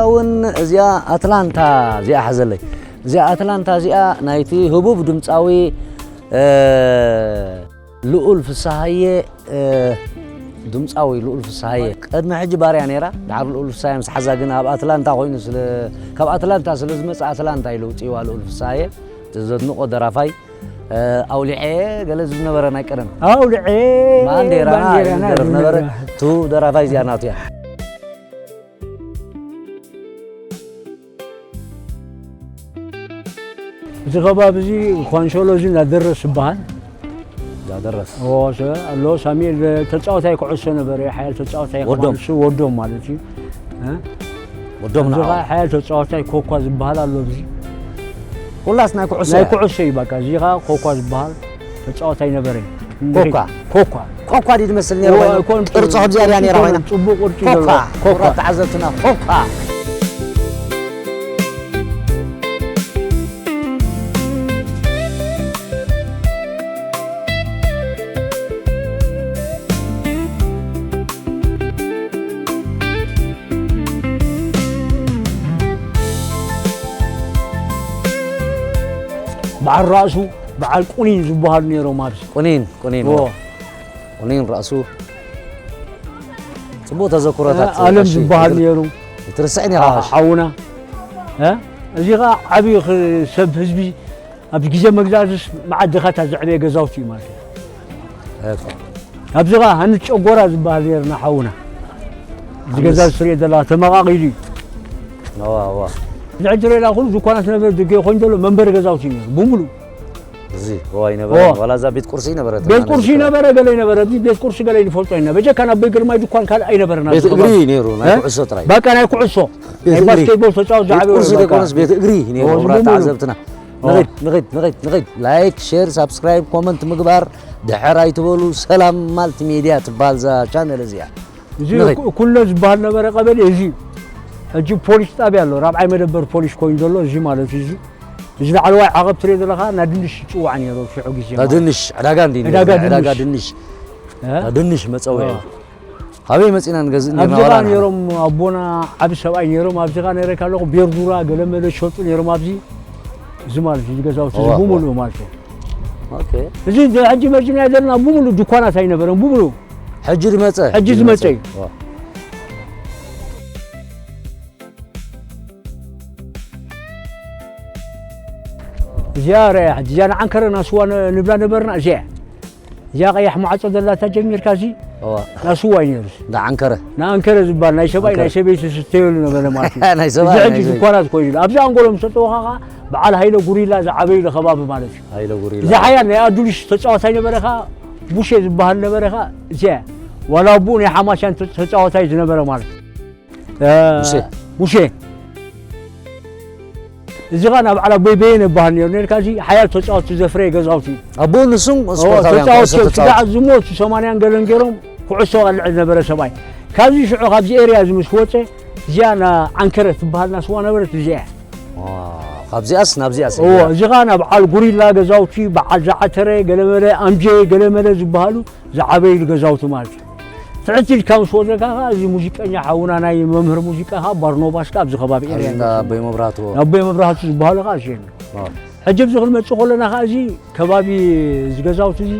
እውን እዚኣ ኣትላንታ እዚኣ ሓዘለይ። እዚኣ ኣትላንታ እዚኣ ናይቲ ህቡብ ድምፃዊ፣ እ፣ ልኡል ፍስሃየ፣ እ፣ ድምፃዊ ልኡል ፍስሃየ። ቅድሚ ሕጂ ባርያ ነይራ። ድሓር ልኡል ፍስሃየ ምስ ሓዛ ግን ኣብ ኣትላንታ ኮይኑ ስለ፣ ካብ ኣትላንታ ስለ ዝመጽእ ኣትላንታ ኢሉ ውፅእዋ ልኡል ፍስሃየ። ዘድንቆ ደራፋይ፣ እ፣ ኣውሊዐ ገለ ዝነበረ ናይ ቀደም። ኣውሊዐ ባንዴራና ባንዴራና ይደርፍ ነበረ። ዝነበረ። ቱ ደራፋይ እዚኣ ናቱ እያ። እዚ ከባቢ እዚ ኳንሸሎ እዚ ናደረስ ዝበሃል። ዳደረስ። ኦ፣ ሰ-፣ ኣሎ ሳሙኤል ተጻዋታይ ኩዕሶ ነበረ፣ ሓያል ተጻዋታይ ወዶም። ከማን እሱ ወዶም ማለት እዩ። እ? ወዶም ኣብዚ ንዓው። ኸዓ ሓያል ተጻዋታይ ኮኳ ዝበሃል ኣሎ ኣብዚ። ኩላስ ናይ ኩዕሶ ናይ እያ። ኩዕሶ እዩ በቃ። እዚ ኸዓ ኮኳ ዝበሃል ተጻዋታይ ነበረ። ኮኳ። ኮኳ። ኮኳ ድዩ ዝመስል ነይሩ እዋ፣ ኮይኑ? ኮን-፣ ቅርጹ ከምዚኣ ድያ ነይራ ኮይና? ጽቡቕ ቅርጺ ኮኳ። ዘለዎ። ኮኳ። ክቡራት ተዓዘብትና፣ ኮኳ። በዓል ራእሱ፣ በዓል ቁኒን ዝበሃሉ ነይሮም ኣብዚ። ቁኒን፣ ቁኒን፣ ዎ። ዎ። ቁኒን ራእሱ። ጽቡቕ ተዘክሮታት፣ እ፣ ኣለም ቀሺ። ዝበሃል ይትር-፣ ነይሩ። ይትርስዕን ኢኻ፣ ኣ-፣ ቀሺ። ሓውና። እ? እዚ ኸኣ ዓብዪ ኽ-፣ ሰብ ህዝቢ ኣብ ግዜ መግዛእትስ መዓት ድኻታት ዘዕበየ ገዛውቲ እዩ ማለት እዩ። እኮ። ኣብዚ ኸዓ ሃንት ጨጎራ ዝበሃል ነይርና ሓውና። እዚ ገዛ ሃንስ። ዝትሪኦ ዘለኻ ተመቓቒሉ እዩ። እዋ፣ እዋ። እዚ ሕጂ ትሪኦ ዘለኻ ኩሉ ድኳናት ነበር ድጌ ኮይኑ ዘሎ መንበሪ ገዛውቲ እዩ ነይሩ ብምሉእ። እዚ እዋ ይነበረ፣ ኦ። ዋላ እዛ ቤት ቁርሲ ይነበረት ቤት ማለት ቁርሲ ይችላል። ይነበረ፣ ገለ ይነበረ፣ እዚ ቤት ቁርሲ ገለ ይንፈልጦ ኢና። በጀካ ናብ ቤት ግርማይ ድኳን ካልእ ኣይነበረን ቤት ኣብዚ እግሪ ከባቢ። እዩ ነይሩ፣ ናይ እ? ኩዕሶ ጥራይ። በቃ ናይ ኩዕሶ። ቤት ናይ እግሪ። ባስኬትቦል ተጫወት ቤት ዝዓበየ ቁርሲ በቃ። ዘይኮነስ ቤት እግሪ እዩ ነይሩ፣ ኦ፣ እዚ ክቡራት ሙሉ። ተዓዘብትና። ኦ። ንኺድ፣ ንኺድ፣ ንኺድ፣ ንኺድ። ላይክ፣ ሼር፣ ሳብስክራይብ፣ ኮመንት ምግባር ድሕር ኣይትበሉ። ሰላም ማልቲ ሜድያ ትበሃል እዛ ቻነል እዚኣ። እዚ ንኺድ። ኩ-፣ ኩሎ ዝበሃል ነበረ ቀበሌ እዚ እዩ። ሕጂ ፖሊስ ጣብያ ኣሎ፣ ራብዓይ መደበር ፖሊስ ኮይኑ ዘሎ እዚ ማለት እዩ። እዚ፣ እዚ ላዕለዋይ ዓቐብ ትሪኦ ዘለኻ ናድንሽ ይፅዋዕ ነይሩ ሽዑ ግዜ ማለት እዩ። ናድንሽ፣ ዕዳጋ እንዲ ነይሩ፣ ዕዳጋ ዕዳጋ ድንሽ። ድንሽ። እ? ናድንሽ መፀውዒ። እ። ካበይ መፂና ንገዝእ ነርና ኣብዚ ዋላ ኸዓ ንሕና? ነይሮም ኣቦና ዓቢ ሰብኣይ ነይሮም፣ ኣብዚ ኸዓ ነይረ ካለኹ ቤርዱራ ገለመለ ሸጡ ነይሮም ኣብዚ። እዚ ማለት እዩ፣ እዚ ገዛውቲ እዚ እዋ፣ ብምሉኡ እዋ። ማለት እዩ። ኦኬ። እዚ ሕጂ መፂና ዘለና ብምሉኡ ድኳናት ኣይነበረን፣ ብምሉኡ። ሕጂ ዝመፀ? ሕጂ ሕጂ ዝመፀ ዝመፀ። እዩ። እዋ። እዚኣ ርኣያ ሕጂ፣ እዚኣ ንዓንከረ ናስዋ ን-፣ ንብላ ነበርና፣ እዚኣ። እዚኣ ቀያሕ ማዕጾ ዘላታ ጀሚርካ፣ እዚ እዋ። ናስዋ እዩ ነይሩ። እንዳ ዓንከረ። ንኣንከረ ዝበሃል፣ ናይ ሰብኣይ፣ ዓንከረ። ናይ ሰበይቲ ዝስተየሉ ነበረ ማለት እዩ። ናይ ሰብኣይ፣ እዚ ናይ ሕጂ ሰበይቲ። ድኳናት ኮይኑ ኣሎ። ኣብዚ ኣንጎሎ ምስ ተጠወኻ ኸዓ፣ በዓል ሃይለ ጉሪላ ዝዓበይሉ ከባቢ ማለት እዩ። ሃይለ ጉሪላ። እዚ ሓያል ናይ ኣዱሊሽ ተጻዋታይ ነበረ ኸዓ፣ ቡሼ ዝበሃል ነበረ ኸዓ፣ እዚኣ። ዋላ ኣቡኡ ናይ ሓማስያን ተ-፣ ተጻዋታይ ዝነበረ ማለት እዩ። እ፣ ሙሴ። ሙሴ። እዚ ኸኣ ናብ በዓል ኣቦይ በየነ ይበሃል ነይሩ። ነርካ እዚ ሓያል ተጻወትቲ ዘፍረየ ገዛውቲ። ኣቦኡ ንሱን ኦ፣ ስፖርታውያን ተጻወትቲ ኩዕሶ እዮም። ተጻወትቲ። ስጋዕ ዝሞቱ ሰማንያን ገለን ገይሮም ኩዕሶ ቀልዕ ዝነበረ ሰብኣይ። ካብዚ ሽዑ ካብዚ ኤርያ እዚ ምስ ወጸ እዚኣ ና ዓንከረ ትበሃል ናስዋ ነበረት እዚኣ። ዋ፣ ካብዚኣስ ናብዚኣስ ኦ፣ እያ። እዚ ኸኣ ናብ በዓል ጉሪላ ገዛውቲ፣ በዓል ዝዓተረ፣ ገለመለ ኣምጀ፣ ገለመለ ዝበሃሉ ዝዓበይሉ ገዛውቲ ማለት እዩ። ትሕቲ ኢልካ ምስ ወረድካ ኸዓ፣ እዚ ሙዚቀኛ ሓውና ናይ መምህር ሙዚቃ ኸዓ፣ ባርኖባስ ከኣ ኣብዚ ከባቢ ኤርያ ኣንዳ እዩ። ኣቦይ መብራህቱ። ኣቦይ መብራህቱ ዝበሃሉ ኸዓ እዚኦም እዮም። ኣዎ። ሕጂ ኣብዚ ክንመጽእ ከለና ኸዓ፣ እዚ ከባቢ፣ እዚ ገዛውቲ እዚ፣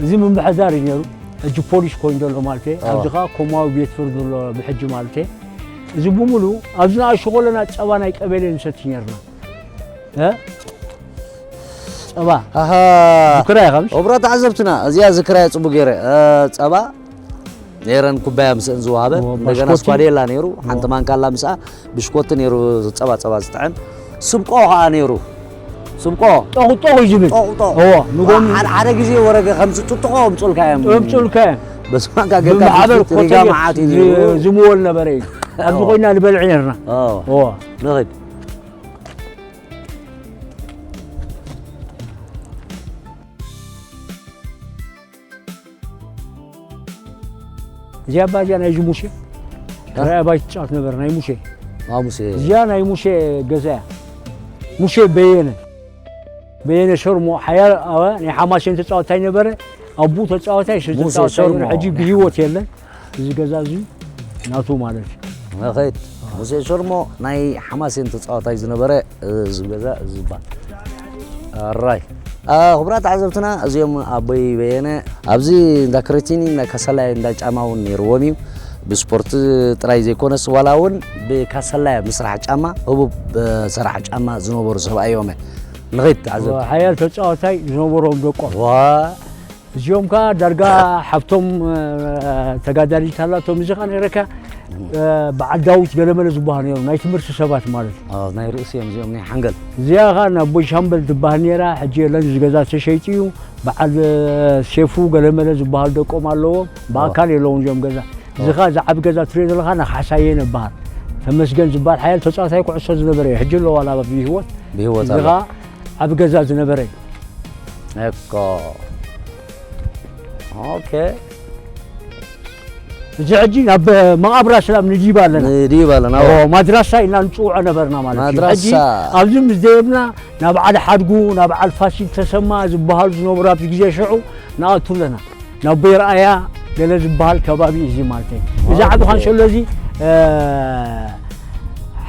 እዚ ምምሕዳር እዩ ነይሩ። ሕጂ ፖሊስ ኮይኑ ዘሎ ማለት እዩ። ኣዎ። ኣብዚ ኸዓ ኮማዊ ቤት ፍርዲ ኣሎ ብሕጂ ማለት እዩ። እዚ ብምሉእ፣ ኣብዚ ንኣሽቱ ከለና ጸባ ናይ ቀበሌ ንሰቲ ነርና። እ? ጸባ። ኣሃ። ዝክራ ኢኻ፣ ምሽ? ክቡራት ተዓዘብትና፣ እዚኣ ዝክራ እያ ጽቡቕ ገይረ። እ፣ ጸባ ነይረን ኩባያ ምስአን ዝወሃበ። ኦ፣ እንደገና ባሽኮቲ። ስኳዴላ ነይሩ፣ ኦ። ሓንቲ ማንካ ኣላ ምስኣ፣ ብሽኮቲ ነይሩ፣ ጸባ፣ ጸባ ዝጥዕም። ስብቆ ኸኣ ነይሩ። ስብቆ። ጠቑ፣ ጠቑ እዩ ዝብል። ጠቑ፣ ጠቑ። ኦ፣ ንጎኒ። ሓደ፣ ሓደ ግዜ ወረገ ከምዚ ጥጥቖ ኣምጹልካ እዮም። ኣምጹልካ እዮም። በዚ ማንካ ጌርካ ብማሕበር ፍትፍት ሪጋ ኮተት መዓት እዩ ዝ-፣ ነይሩ። ዝምወል ነበረ እዩ። ኣብዚ ኦ። ኮይና ንበልዕ ነርና። ኦ። ኦ። ንኺድ። እዚኣ ኣባ እዚኣ ናይ ሙሴ። እ? ራእይ ኣባይ ትጫወት ነበር፣ ናይ ሙሴ። አ፣ ሙሴ። እዚኣ ናይ ሙሴ ገዛ እያ። ሙሴ በየነ። በየነ ሸርሞ፣ ሓያል ኣበ ናይ ሓማሴን ተጻዋታይ ነበረ። ኣቡ ተጻዋታይ፣ ሸ ሙሴ ተጻዋታይ ሸርሞ። ነበረ። ሕጂ ብህይወት የለን። እዚ ገዛ እዚ ናቱ ማለት እዩ። መኸይድ። ሙሴ ሸርሞ ናይ ሓማሴን ተጻዋታይ ዝነበረ፣ እዚ ገዛ እዚ ይባል። ኣራይ። አ፣ ክቡራት ተዓዘብትና፣ እዚኦም ኣቦይ በየነ ኣብዚ እንዳ ክረቲኒ፣ እንዳ ካሰላይ፣ እንዳ ጫማ እውን ነይርዎም እዩ። ብስፖርት ጥራይ ዘይኮነስ፣ ዋላ እውን ብካሰላይ ምስራሕ ጫማ፣ ህቡብ፣ እ፣ ሰራሕ ጫማ ዝነበሩ ሰብኣይ እዮም። ንኸይድ ተዓዘብቲ። ሓያል ተጻዋታይ ዝነበሮም ደቆም። ዋ። እዚኦም ከኣ ዳርጋ ሓፍቶም፣ እ፣ ተጋዳሊት ኣላቶም። እዚ ከኣ ነይረካ፣ እ፣ በዓል ዳዊት ገለመለ ዝበሃሉ ነይሮም፣ ናይ ትምህርቲ ሰባት ማለት እዩ። አ፣ ናይ ርእሲ እዮም እዚኦም፣ ናይ ሓንገል። እዚኣ ከኣ ናብ ቦይ ሻምበል ትበሃል ነይራ፣ ሕጂ የለን፣ እዚ ገዛ ተሸይጡ እዩ። በዓል፣ እ፣ ሴፉ ገለመለ ዝበሃሉ ደቆም ኣለዎም፣ ብኣካል የለውን እዚኦም ገዛ። እዚ ከኣ እዚ ዓቢ ገዛ ትሪኦ ዘለኻ ናይ ካሕሳየ ይበሃል። ተመስገን ዝበሃል ሓያል ተጻዋታይ ኩዕሶ ዝነበረ እዩ። ሕጂ ኣሎ ዋላ ብህይወት። ብህይወት እዚ ኣሎ። ከኣ ዓቢ ገዛ ዝነበረ እዩ። እኮ። ኦኬ። እዚ ሕጂ ናብ መቓብር ኣስላም ንዲብ ኣለና። ንዲብ ኣለና፣ ኦ፣ ኣዎ። ማድራሳ ኢልና ንጽውዖ ነበርና ማለት እዩ። ማድራሳ። ሕጂ ኣብዚ ምስ ደየብና ናብ በዓል ሓድጉ፣ ናብ በዓል ፋሲል ተሰማ ዝበሃሉ ዝነበሩ ኣብዚ ግዜ ሽዑ ንኣቱ ኣለና። ናብ ቤርኣያ ገለ ዝበሃል ከባቢ እዩ እዚ ማለት እዩ። እዚ ኦኬ። ዓቢ ካንሸሎ እዚ፣ እ፣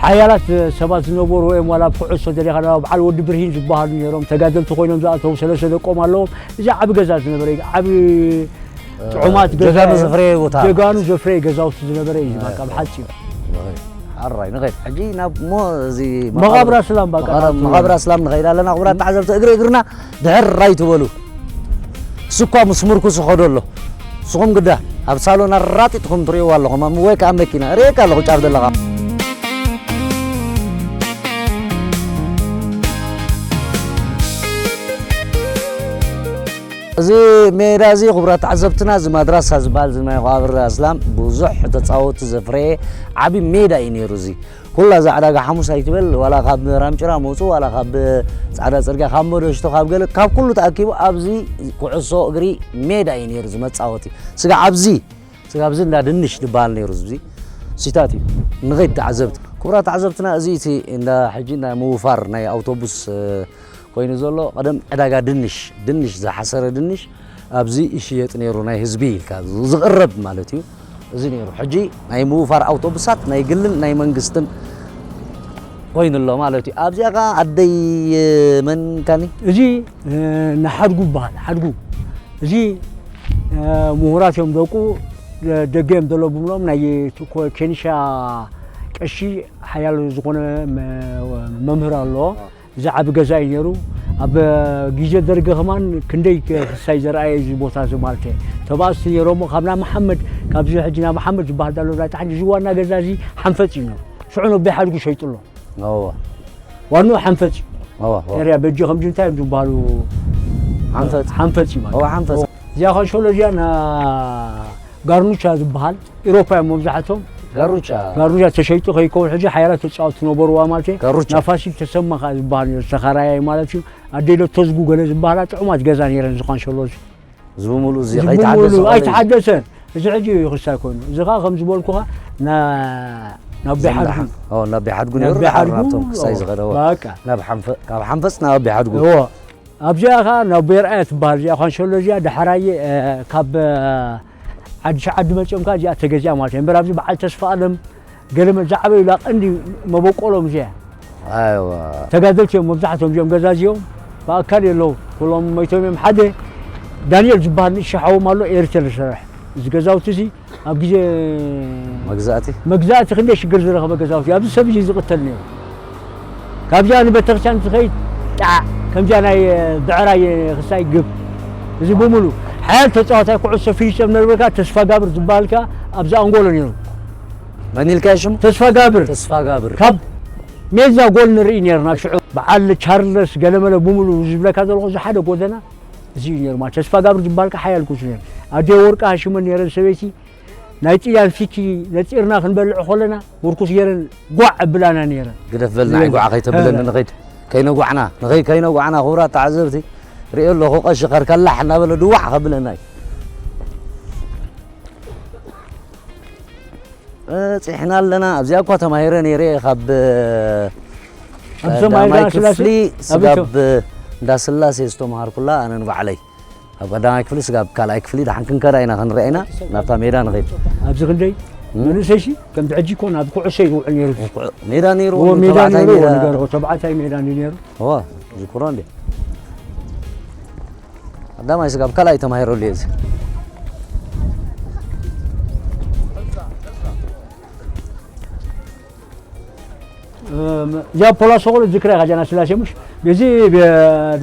ሓያላት ሰባት ዝነበሩ እዮም። ዋላ ኣብ ኩዕሶ ደሊኻ ናብ በዓል ወዲ ብርሂን ዝበሃሉ ነይሮም። ተጋደልቲ ኮይኖም ዝኣተዉ ሰለስተ ደቆም ኣለዎም። እዚ ዓቢ ገዛ ዝነበረ እዩ። ዓቢ ጥዑማት ገዛ ጀጋኑ እዩ። ዘፍረየ ቦታ። ጀጋኑ ዘፍረየ ገዛውቲ ዝነበረ እዩ። በቃ ብሓጺሩ። ኣራይ፣ ንኸይድ። ሕጂ ናብ ሞ-፣ እዚ መቓብር ኣስላም በቃ መቓብር፣ ናብቲ መቓብር ኣስላም ንኸይድ ኣለና። ክቡራት ተዓዘብቲ፣ እግሪ እግርና ድሕር ራይ ትበሉ። እሱ እኳ ምስ ምርኩስ ይኸዶ ኣሎ። ንስኹም ግዳ ኣብ ሳሎን ኣራጢጥኩም ትርእይዎ ኣለኹም። ኣብ ወይ ከኣ መኪና። ርእየካ ኣለኹ ጫፍ ዘለኻ። እዚ ሜዳ እዚ፣ ክቡራት ተዓዘብትና፣ እዚ ማድራሳ ዝበሃል፣ እዚ ናይ መቓብር ኣስላም፣ ብዙሕ ተጻወትቲ ዘፍረየ ዓቢ ሜዳ እዩ ነይሩ። እዚ ኩላ እዛ ዕዳጋ ሓሙስ ኣይትበል፣ ዋላ ካብ ራምጭራ መጹ፣ ዋላ ካብ ጻዕዳ ጽርግያ፣ ካብ መደሽቶ፣ ካብ ገለ፣ ካብ ኩሉ ተኣኪቡ ኣብዚ ኩዕሶ እግሪ ሜዳ እዩ ነይሩ፣ እዚ መጻወቲ። ስጋ ኣብዚ፣ ስጋ ኣብዚ እንዳ ድንሽ ዝበሃል ነይሩ፣ እዚ ሲታት እዩ። ንኸይድ ተዓዘብቲ። ክቡራት ተዓዘብትና፣ እዚ እቲ እንዳ፣ ሕጂ እንዳ ምውፋር ናይ ኣውቶቡስ፣ እ፣ ኮይኑ ዘሎ፣ ቀደም ዕዳጋ ድንሽ፣ ድንሽ፣ ዝሓሰረ ድንሽ ኣብዚ ይሽየጥ ነይሩ፣ ናይ ህዝቢ ኢልካ ዝቕረብ ማለት እዩ። እዚ ነይሩ። ሕጂ ናይ ምውፋር ኣውቶቡሳት ናይ ግልን ናይ መንግስትን ኮይኑ ኣሎ ማለት እዩ። ኣብዚኣ ኸዓ ኣደይ መን ካኒ? እዚ፣ እ፣ ንሓድጉ ይበሃል። ሓድጉ። እዚ፣ እ፣ ምሁራት እዮም ደቁ፣ ደ-፣ ደገ እዮም ዘሎ ብምሎም ናይ ኮ-፣ ኬንሻ ቀሺ ሓያል ዝኾነ መ-፣ መምህር ኣለዎ። እዚ ዓቢ ገዛ እዩ ነይሩ። ኣብ ግዜ ደርጊ ከማን ክንደይ ክሳይ ዘርኣየ እዚ ቦታ እዚ ማለት እዩ። ተባእስቲ ነይሮሞ ካብ ናብ መሓመድ፣ ካብዚ ሕጂ ናብ መሓመድ ዝበሃል ዳሎ ናይ ታሕቲ፣ እዚ ዋና ገዛ እዚ ሓንፈጽ እዩ ነይሩ። ሽዑ ነቦይ ሓድጉ ሸይጡ ኣሎ። እወ። ዋንኡ ሓንፈጽ እዩ። እወ፣ እወ። ኤርያ በጆ ከምዚ እንታይ እዮም ዝበሃሉ? ሓንፈጽ። ሓንፈጽ እዩ ማለት። እወ፣ ሓንፈጽ። እዚኣ ኸንሸሎ እዚኣ ና ጋርኑቻ ዝበሃል፣ ኤውሮፓ እዮም መብዛሕትኦም። ጋሩቻ። ጋሩቻ ተሸይጡ ከይከውን ሕጂ ሓያላት ተጻወትቲ ነበርዋ ማለት እዩ። ጋሩቻ። ናፋሲል ተሰማ ከኣ ዝበሃል ነይሩ፣ ተኻራያይ ማለት እዩ። ኣደይ ዶ ተዝጉ ገለ ዝበሃላ ጥዑማት ገዛ ነይረን፣ እዚ ኳንሸሎ እዚ። እዚ ብምሉእ እዚ እዚ ከይተሓደሰ ብምሉእ ከሎ እዩ። ኣይተሓደሰን። እዚ ሕጂ እዩ ክሳይ ኮይኑ። እዚ ከኣ ከም ዝበልኩኻ ና-፣ ናብ ዘምዳ ቤሓድጉ። ሓ-፣ ኦ፣ ናብ ቤሓድጉ ናብ ነይሩ፣ ደሓር ቤሓድጉ፣ ናብቶም ክሳይ ኦ፣ ዝኸደዎ። በቃ። ናብ ሓንፈ-፣ ካብ ሓንፈጽ ናብ ቤሓድጉ። እዎ። ኣብዚኣ ኸዓ ናብ ቤርኣያ ትበሃል፣ እዚኣ ኳንሸሎ እዚኣ ዳሕራይ፣ እ፣ ካብ፣ እ፣ ዓዲ ሸዓዲ መጺኦም ከኣ እዚኣ ተገዚኣ ማለት እዩ። እምበር ኣብዚ በዓል ተስፋ ኣለም ገለ መ-፣ ዝዓበዩላ ቀንዲ መበቆሎም እዚኣ። ኣይዋ። ተጋደልቲ እዮም መብዛሕትኦም እዚኦም ገዛዚኦም። ብኣካል የለዉ። ኩሎም መይቶም እዮም። ሓደ ዳንኤል ዝበሃል ንእሽቶ ሓዎም ኣሎ፣ ኤርትራ ዝሰርሕ። እዚ ገዛውቲ እዚ ኣብ ግዜ መግዛእቲ? መግዛእቲ ክንደይ ሽግር ዝረኸበ ገዛውቲ። ኣብዚ ሰብ እዚ ዝቕተል ነይሩ። ካብዚኣ ንቤተክርስትያን ዝኸይድ ጣዕ፣ ከምዚኣ ናይ ብዕራይ ክሳይ ግብ። እዚ ብምሉ ሓያል ተጻዋታይ ኩዕሶ ፊሊስጤም ነበርካ፣ ተስፋ ጋብር ዝበሃል ከኣ ኣብዚ ኣንጎሎ ነይሩ። መን ኢልካዮ ሽሙ? ተስፋ ጋብር። ተስፋ ጋብር። ካብ ሜዛ ጎል ንርኢ ነርና ሽዑ። በዓል ቻርለስ ገለመለ ብምሉ ዝብለካ ዘለኹ፣ እዚ ሓደ ጎደና እዚ እዩ ነይሩ። ማለት ተስፋ ጋብር ዝበሃል ከኣ ሓያል ኩዕሶ ነይሩ። ኣደ ወርቂ ሃሽመን ነይረን ሰበይቲ። ናይ ጥልያን ፊኪ ነጺርና ክንበልዕ ከለና፣ ምርኩስ ገይረን ጓዕ ኣብላና ነይረን። ግደፍ በልና፣ ይበል። ኣይጓዕ ከይተብለኒ ኧረ። ንኸይድ። ከይነጓዕና፣ ንኸይ-፣ ከይነጓዕና፣ ክቡራት ተዓዘብቲ፣ ርእዮ ኣለኹ፣ ቀሺ ከርከላሕ እናበለ ድዋዕ ከብለና እዩ። በጺሕና ኣለና። ኣብዚኣ እኳ ተማሂረ ነይረ፣ ካብ ኣብ ሰማይ ቀዳማይ እንዳስላሴ? ክፍሊ ኣበይ ስጋብ እንዳስላሴ ዝተምሃርኩላ ኣነ ንባዕለይ። ኣብ ቀዳማይ ክፍሊ ስጋብ ካልኣይ ክፍሊ ደሓን ክንከዳ ኢና፣ ክንርኣ ኢና፣ ናብታ ሜዳ ንኸይድ። ኣብዚ ክንደይ? መንእሰይሲ ከምዚ ሕጂ እኮ ናብ ኩዕሶ እዩ ዝውዕል ነይሩ። ኩዕ-፣ ሜዳ ነይሩ፣ እዎ፣ ሜዳ ተባዕታይ ነይሩ፣ ሜዳ። ንገርዎ፣ ተባዕታይ ሜዳ እንዲ ነይሩ። እዎ፣ ዝክሮ እንዴ። ቀዳማይ ስጋብ ካልኣይ ተማሂረሉ እዩ እዚ። እም፣ እዚኣ ፖላሶ ቆሎ ዝክራ ኢኻ፣ ጃና ስላሴ፣ ምሽ? እዚ ብ-፣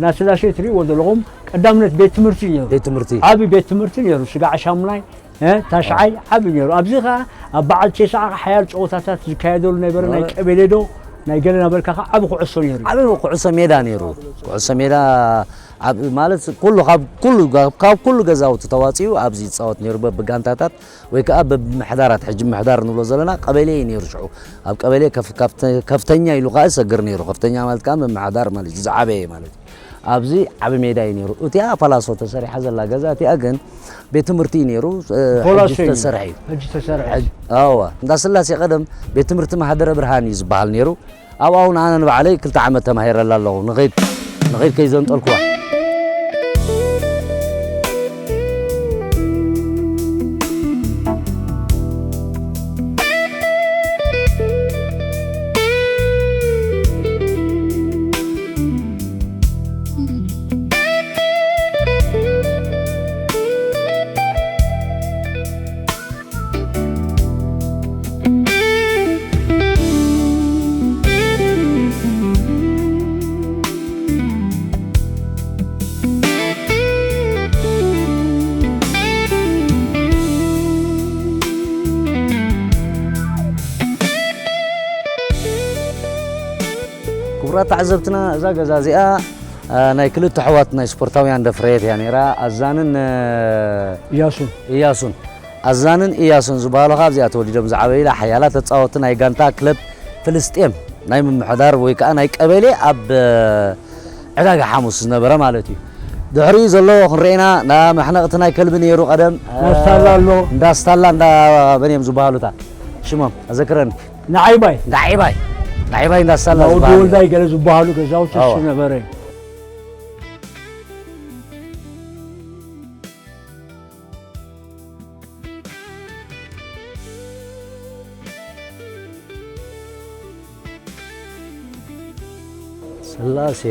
ናስላሴ ትሪእዎ ዘለኹም ቀዳምነት ቤት ትምህርቲ እዩ ነይሩ። ቤት ትምህርቲ። ዓቢ ቤት ትምህርቲ ነይሩ። ስጋዕ ሻሙናይ፣ እ፣ ታሽዓይ ዓቢ ነይሩ። ኣብዚ ኸኣ ኣብ በዓል ቴስዓ ሓያል ጸወታታት ዝካየደሉ ነበረ። ናይ ነበረ። ቀበሌ ዶ ናይ ገለ እናበልካ ኸኣ ዓቢ ኩዕሶ ነይሩ። ዓቢ ኩዕሶ ሜዳ ነይሩ። ኩዕሶ ሜዳ ኣብ፣ ማለት ኩሉ፣ ካብ ኩሉ፣ ካብ ኩሉ ገዛውቲ ተዋጺኡ ኣብዚ ይጻወት ነይሩ በብጋንታታት። ወይ ከኣ በብምሕዳራት፣ ሕጂ ምሕዳር ንብሎ ዘለና ቀበሌ እዩ ነይሩ ሽዑ። ኣብ ቀበሌ ከፍ-፣ ከፍተ-፣ ከፍተኛ ኢሉ ከኣ ይሰግር ነይሩ። ከፍተኛ ማለት ከኣ ምምሕዳር ማለት እዩ፣ ዝዓበየ ማለት እዩ። ኣብዚ ዓቢ ሜዳ እዩ ነይሩ። እቲኣ ፓላሶ ተሰሪሓ ዘላ ገዛ እቲኣ ግን ቤት ትምህርቲ እዩ ነይሩ። እ፣ ፖላሶ ሕጂ እዩ። ዝተሰርሐ እዩ። ሕጂ ተሰርሐ። ሕጂ፣ እወ፣ እንዳ ስላሴ ቀደም ቤት ትምህርቲ ማህደረ ብርሃን እዩ ዝበሃል ነይሩ። ኣብኣ እውን ኣነ ንባዕለይ ክልተ ዓመት ተማሂረላ ኣለኹ። ንኸይድ፣ ንኸይድ ከይዘንጠልኩዋ። ክቡራት ተዓዘብትና፣ እዛ ገዛ እዚኣ፣ አ፣ ናይ ክልተ ኣሕዋት ናይ ስፖርታውያን ደፍረየት እያ ነይራ። ኣዛንን፣ እ፣ እያሱን። እያሱን። ኣዛንን እያሱን ዝበሃሉ ካብ እዚኣ ተወሊዶም ዝዓበዩላ ሓያላት ተጻወትቲ ናይ ጋንታ ክለብ ፍልስጤም ናይ ምምሕዳር ወይ ከኣ ናይ ቀበሌ ኣብ፣ እ፣ ዕዳጋ ሓሙስ ዝነበረ ማለት እዩ። ድሕሪኡ ዘሎ ክንርኤና እንዳ መሕነቕቲ ናይ ከልቢ ነይሩ ቀደም። እንዳ ስታላ ኣሎ። እንዳ ስታላ፣ እንዳ በን እዮም ዝበሃሉታ ሽሞም? ኣዘክረኒ። ንዓይባይ። ንዓይባይ። ንዓይባይ እንዳ ስታላ ናውዲ ዝበሃሉ። ወልዳይ ገለ ዝበሃሉ ገዛውቲ እሱ ኣዋ። ነበረ። ስላሴ፣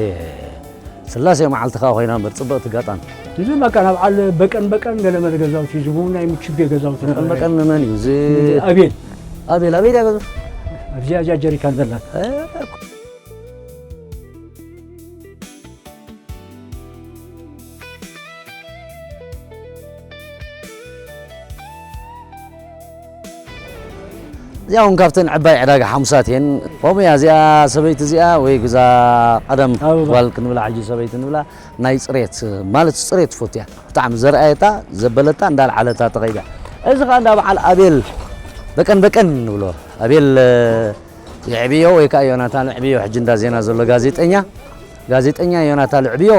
ስላሴ መዓልቲ ከኣ ኮይና እምበር ጽብቕቲ ጋጣሚ። እዚ በቃ ናብ ዓለ በቀን በቀን ገለ መለ ገዛውቲ፣ እዚ እውን ናይ ምችቤ ገዛውቲ በቀን ነበረ። በቀን ንመን እዩ? እዚ ኣቤል። ኣቤል፣ ኣቤል እያ ገዛ? ኣብዚኣ እዚኣ ጀሪካን ዘላ። እ፣ እዚኣ እውን ካብተን ዕባይ ዕዳጋ ሓሙሳት እየን። ከምኡ እያ እዚኣ ሰበይቲ እዚኣ ወይ ግዛ ቀደም ኣበባ። ጓል ክንብላ ሕጂ ሰበይቲ ንብላ ናይ ጽሬት ማለት ጽሬት ትፈቱ እያ። ብጣዕሚ ዘርኣየታ ዘበለታ እንዳልዓለታ ተኸይዳ። እዚ ኸኣ እንዳ በዓል ኣቤል በቀን በቀን ንብሎ። ኣቤል፣ እ፣ የዕብዮ ወይ ከኣ ዮናታን የዕብዮ ሕጂ እንዳ ዜና ዘሎ ጋዜጠኛ፣ ጋዜጠኛ ዮናታን የዕብዮ፣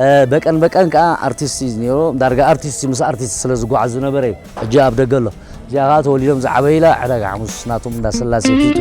እ፣ በቀን በቀን ከኣ ኣርቲስት እዩ ነይሩ። ዳርጋ ኣርቲስት ምስ ኣርቲስት ስለ ዝጓዓዝ ዝነበረ እዩ። ሕጂ ኣብ ደገ ኣሎ። እዚኣ ከኣ ተወሊዶም ዝዓበዩላ ዕዳጋ ሓሙስ ናቶም እንዳ ስላሴ ፊቱ።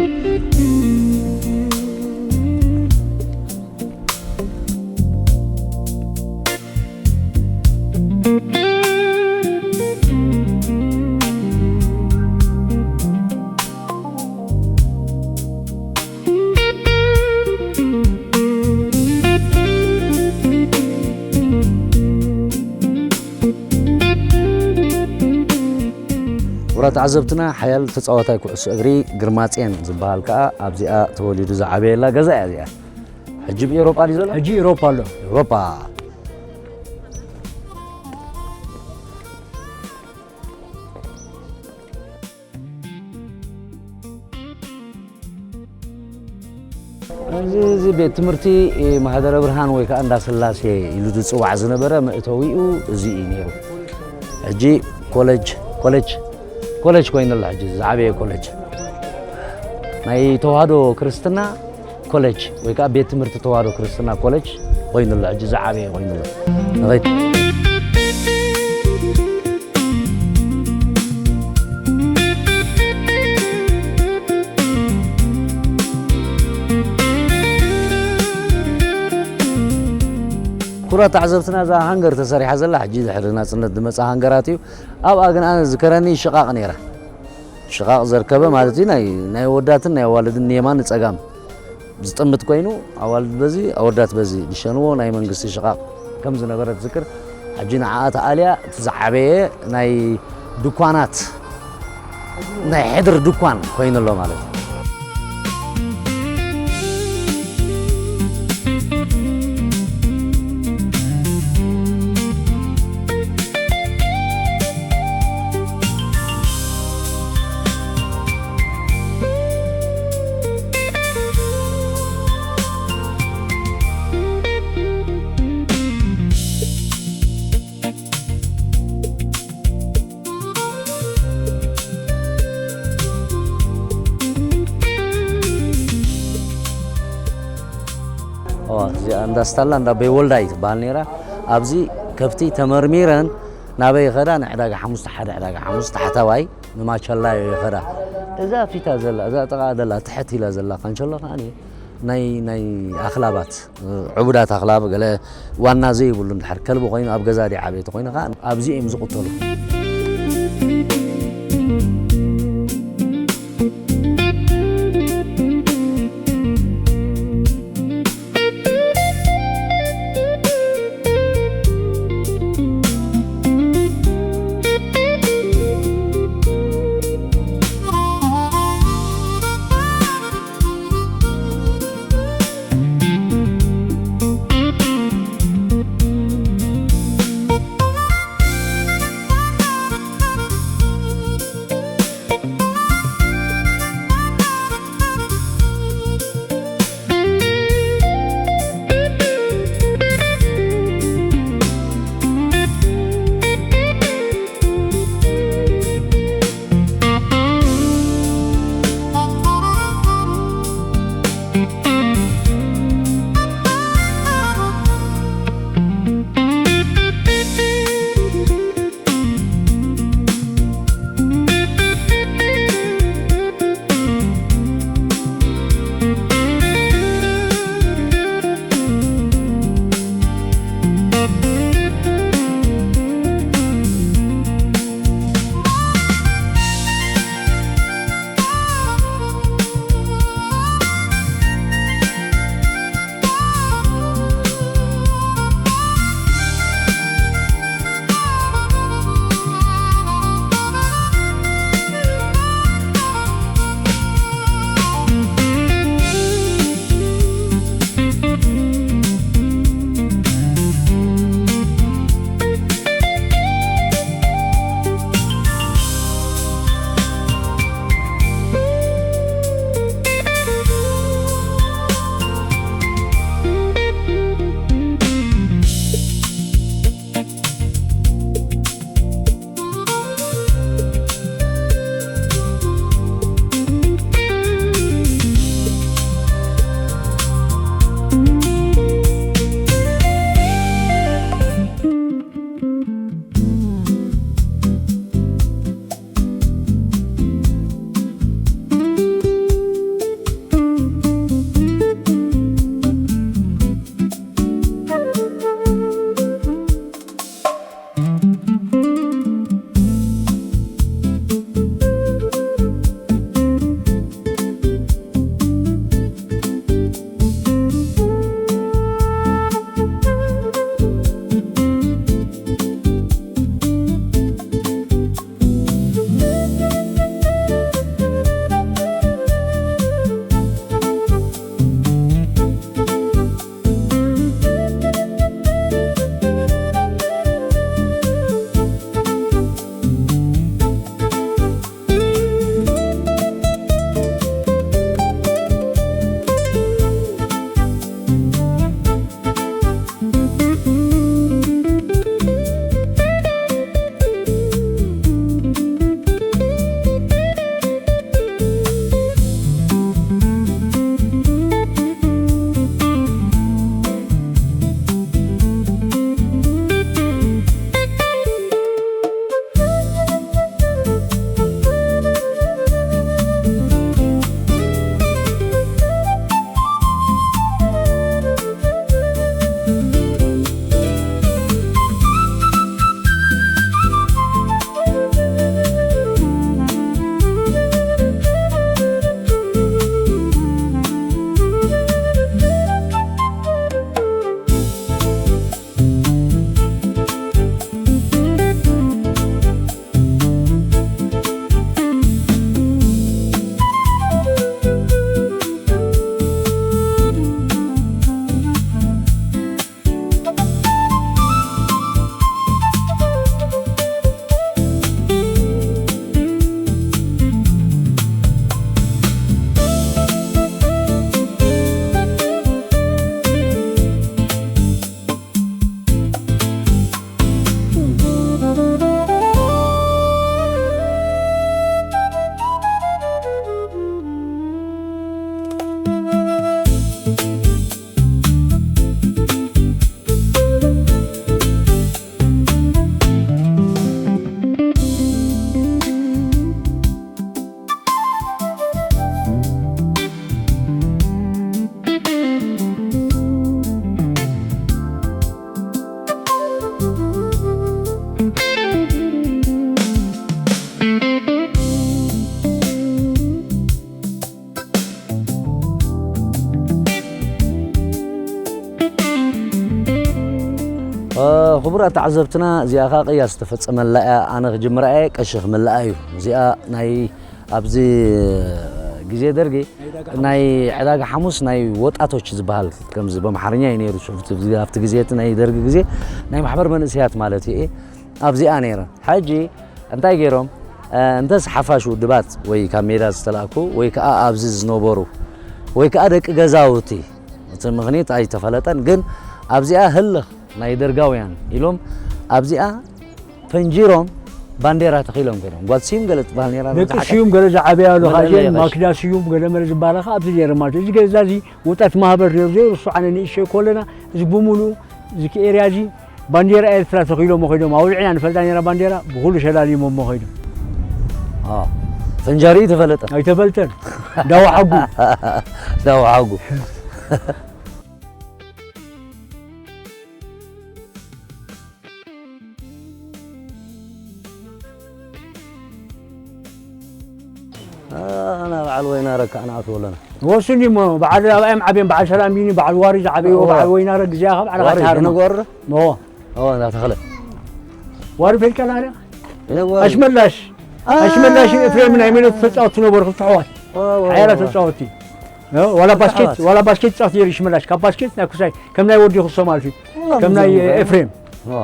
ክቡራት ተዓዘብትና፣ ሓያል ተጻዋታይ ኩዕሶ እግሪ ግርማጽዮን ዝበሃል ከኣ ኣብዚኣ ተወሊዱ ዝዓበየላ ገዛ እያ እዚኣ። ሕጂ ብኤውሮጳ ድዩ ዘሎ? ሕጂ ኤውሮጳ ኣሎ። ኤውሮጳ። እዚ፣ እዚ ቤት ትምህርቲ ማህደረ ብርሃን ወይ ከኣ እንዳ ስላሴ ኢሉ ዝጽዋዕ ዝነበረ መእተዊኡ እዚ እዩ ነይሩ። ሕጂ ኮሌጅ፣ ኮሌጅ፣ ኮሌጅ ኮይኑ ኣሎ። ሕጂ ዝዓበየ ኮሌጅ ናይ ተዋህዶ ክርስትና ኮሌጅ ወይ ከኣ ቤት ትምህርቲ ተዋህዶ ክርስትና ኮሌጅ ኮይኑ ኣሎ። ሕጂ ዝዓበየ ኮይኑ ኣሎ። ንኸይድ። ክቡራት ተዓዘብትና፣ እዛ ሃንገር ተሰሪሓ ዘላ ሕጂ ድሕሪ ናጽነት ዝመጽኣ ሃንገራት እዩ። ኣብኣ ግን ኣነ ዝከረኒ ሽቓቕ ነይራ። ሽቓቕ ዘርከበ ማለት እዩ። ናይ ናይ ኣወዳትን ናይ ኣዋልድን ንየማን ንጸጋም ዝጥምት ኮይኑ፣ ኣዋልድ በዚ ኣወዳት በዚ ዝሸንዎ ናይ መንግስቲ ሽቓቕ ከም ዝነበረ ትዝክር። ሕጂ ንዓኣ ተኣልያ እቲ ዝዓበየ ናይ ድኳናት ናይ ሕድሪ ድኳን ኮይኑ ኣሎ ማለት እዩ። እዋ፣ እዚኣ እንዳ ስታላ እንዳ በይ ወልዳይ ትበሃል ነይራ። ኣብዚ ከብቲ ተመርሚረን ናበይ ይኸዳ? ንዕዳጋ ሓሙስ፣ ሓደ ዕዳጋ ሓሙስ ታሕተዋይ ንማቸላዮ ይኸዳ። እዛ ፊታ ዘላ፣ እዛ ጥቓ ዘላ፣ ትሕት ኢላ ዘላ ካንቸሎ ከኣ ናይ፣ ናይ ኣኽላባት፣ ዕቡዳት ኣኽላብ፣ ገለ ዋና ዘይብሉ እንድሕር ከልቢ ኮይኑ ኣብ ገዛ ድዩ ዓብየ ተኮይኑ ከኣ ኣብዚ እዮም ዝቕተሉ። ተዓዘብትና፣ እዚኣ ኸዓ ቅያ ዝተፈጸመላ እያ። ኣነ ክጅምራ እየ፣ ቀሺ ክምልኣ እዩ። እዚኣ ናይ ኣብዚ ግዜ ደርጊ ናይ ዕዳጋ ሓሙስ ናይ ወጣቶች ዝበሃል፣ ከምዚ በምሓርኛ እዩ ነይሩ፣ ኣብቲ ግዜ፣ እቲ ናይ ደርጊ ግዜ ናይ ማሕበር መንእሰያት ማለት እዩ። ኣብዚኣ ነይረ። ሕጂ እንታይ ገይሮም? እ፣ እንተስ ሓፋሽ ውድባት ወይ ካብ ሜዳ ዝተላእኩ ወይ ከኣ ኣብዚ ዝነበሩ ወይ ከኣ ደቂ ገዛውቲ፣ እቲ ምኽኒት ኣይተፈለጠን፣ ግን ኣብዚኣ ህልኽ ናይ ደርጋውያን ኢሎም ኣብዚኣ ፈንጂሮም ባንዴራ ተኺሎም ከይዶም። ጓል ስዩም ገለ ትበሃል ነይራ፣ ደቂ ዝሓቀ-፣ ስዩም ገለ ዝዓበያ ኣሎ፣ መለለዪ ኻዓ ቀሺ። ማኪዳ ስዩም ገለ መለ ዝበሃላ ኸዓ ኣብዚ ነይረ ማለት እዩ። እዚ ገዛ እዚ ወጣት ማህበር ነይሩ፣ ዘይርሱ ዓነ ንእሸ ኮለና፣ እዚ ብምሉእ፣ እዚ ኤርያ እዚ ባንዴራ ኤርትራ ተኺሎሞ ኸይዶም። ኣውሊዕና ንፈልጣ ነይራ ባንዴራ፣ ብኹሉ ሸላሊሞሞ ኸይዶም። አ፣ ፈንጃሪ ተፈለጠ? ኣይተፈልጠን። ዳዋ ሓጉ። ዳዋ ሓጉ። ኣና በዓል ወይና ረካ ንኣትዎ ኣለና። ወስኒ እሞ፣ በዓል ኣብኣዮም ዓብዮም፣ በዓል ሰላም ቢኒ፣ በዓል ዋሪ ዝዓበይዎ፣ እወ። በዓል ወይና ረግ እዚኣ ካብ ዓለኻ ዋሪ ትሃርማ። ይነግወሩ? እወ። እወ፣ እንዳተኸለ። ዋሪ ፈልቀና ዲያ? ይነግወሩ። ኣሽመላሽ። አ-፣ ኣሽመላሽ ኤፍሬም ናይ ሜሎት ተጻወትቲ ነበሩ፣ ክልተ ኣሕዋት። እወ፣ እወ፣ ሓያላት እወ። ተጻወትቲ። እወ፣ ዋላ ባስኬት፣ ተጻወት። ዋላ ባስኬት ጻወት ነይሩ ሽመላሽ። ካብ ባስኬት ናይ ኩሳይ፣ ከም ናይ ወዲ ክሶ ማለት እዩ። እወ፣ ከም ናይ እወ። ኤፍሬም። እወ።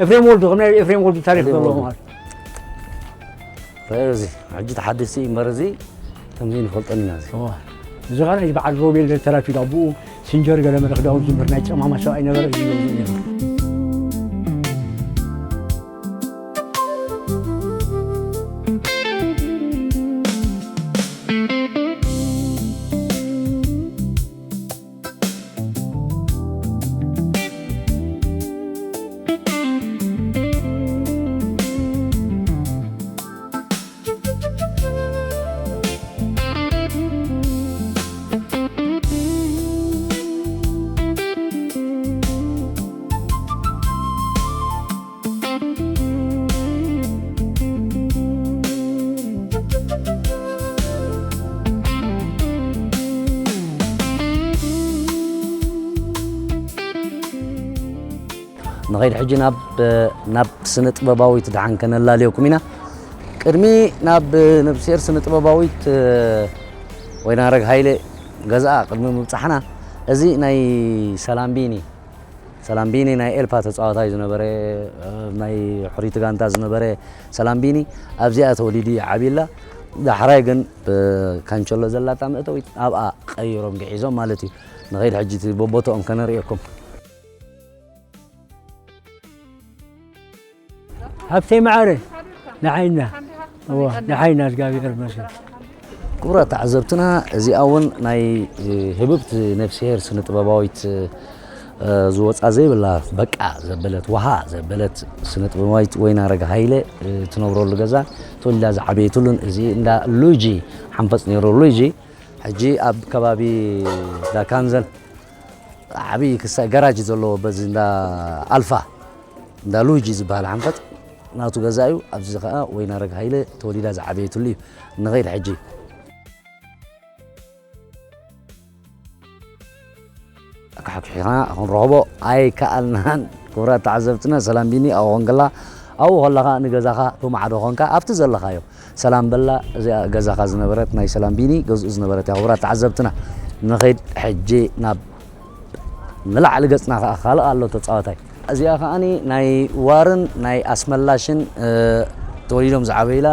ኤፍሬም ወልዱ፣ ከም ናይ ኤፍሬም ወልዱ ታሪኽ ኤፍሬም ዘለዎ ወልዱ። ማለት እዩ። እዚ ሕጂ ተሓደስቲ እዩ እምበር፣ እዚ ከምዚ ንፈልጦን ኢና። እዚ እዋ፣ እዚ ኸኣ ናይ በዓል ሮቤል ተራፊድ ኣቦኡ ሲንጀር ገለ መለ ክዳውንቱ እምበር ናይ ጸማማ ሰብኣይ ነበረ፣ እዚ ይብሉ ነይሩ። ንኸይድ ሕጂ ናብ፣ ናብ ስነ ጥበባዊት ደሓን ከነላልየኩም ኢና። ቅድሚ ናብ ነብስሄር ስነ ጥበባዊት ወይናረግ ሃይለ ገዛኣ ቅድሚ ምብጻሕና፣ እዚ ናይ ሰላም ቢኒ፣ ሰላም ቢኒ ናይ ኤልፓ ተጻዋታይ ዝነበረ፣ ናይ ሕሩይቲ ጋንታ ዝነበረ ሰላም ቢኒ ኣብዚኣ ተወሊዱ ዓብዩላ። ዳሕራይ ግን ብካንቸሎ ዘላታ መእተዊት ኣብኣ ቀይሮም ግዒዞም ማለት እዩ። ንኸይድ ሕጂ እቲ ቦቦትኦም ከነርእየኩም። ሃብተይ መዓረ፣ ንዓይና። እዋ፣ ንዓይና፣ እግዚኣብሔር ይመስገን። ክቡራት ተዓዘብትና፣ እዚኣ እውን ናይ፣ እ፣ ህብብቲ ነፍስሄር ስነ ጥበባዊት፣ እ፣ ዝወፃ ዘይብላ በቃ ዘበለት፣ ውሃ ዘበለት ስነ ጥበባዊት ወይናረግ ሃይለ፣ እ፣ ትነብረሉ ገዛ፣ ተወሊዳ ዝዓበየትሉን፣ እዚ እንዳ ሉጂ ሓንፈፅ ነይሩ። ሉጂ ሕጂ ኣብ ከባቢ እንዳ ካንዘል ዓብዪ ክሳይ ጋራጅ ዘለዎ፣ በዚ እንዳ ኣልፋ፣ እንዳ ሉጂ ዝበሃል ሓንፈት ናቱ ገዛ እዩ። ኣብዚ ኸዓ ወይናረግ ሃይለ ተወሊዳ ዝዓበየትሉ እዩ። ንኸይድ ሕጂ። ኣካሕኪሕና ክንረኽቦ ኣይከኣልናን። ክቡራት ተዓዘብትና፣ ሰላም ቢኒ ኣብኡ ኾንክላ፣ ኣብኡ ከለኻ ንገዛኻ ብማዕዶ ኾንካ ኣብቲ ዘለኻዮ ሰላም በላ። እዚኣ ገዛኻ ዝነበረት ናይ ሰላም ቢኒ ገዝኡ ዝነበረት እያ። ክቡራት ተዓዘብትና፣ ንኸይድ ሕጂ ናብ ንላዕሊ ገጽና ከኣ ካልእ ኣሎ ተጻዋታይ። እዚኣ ከኣኒ ናይ ዋርን ናይ ኣስመላሽን፣ እ፣ ተወሊዶም ዝዓበዩላ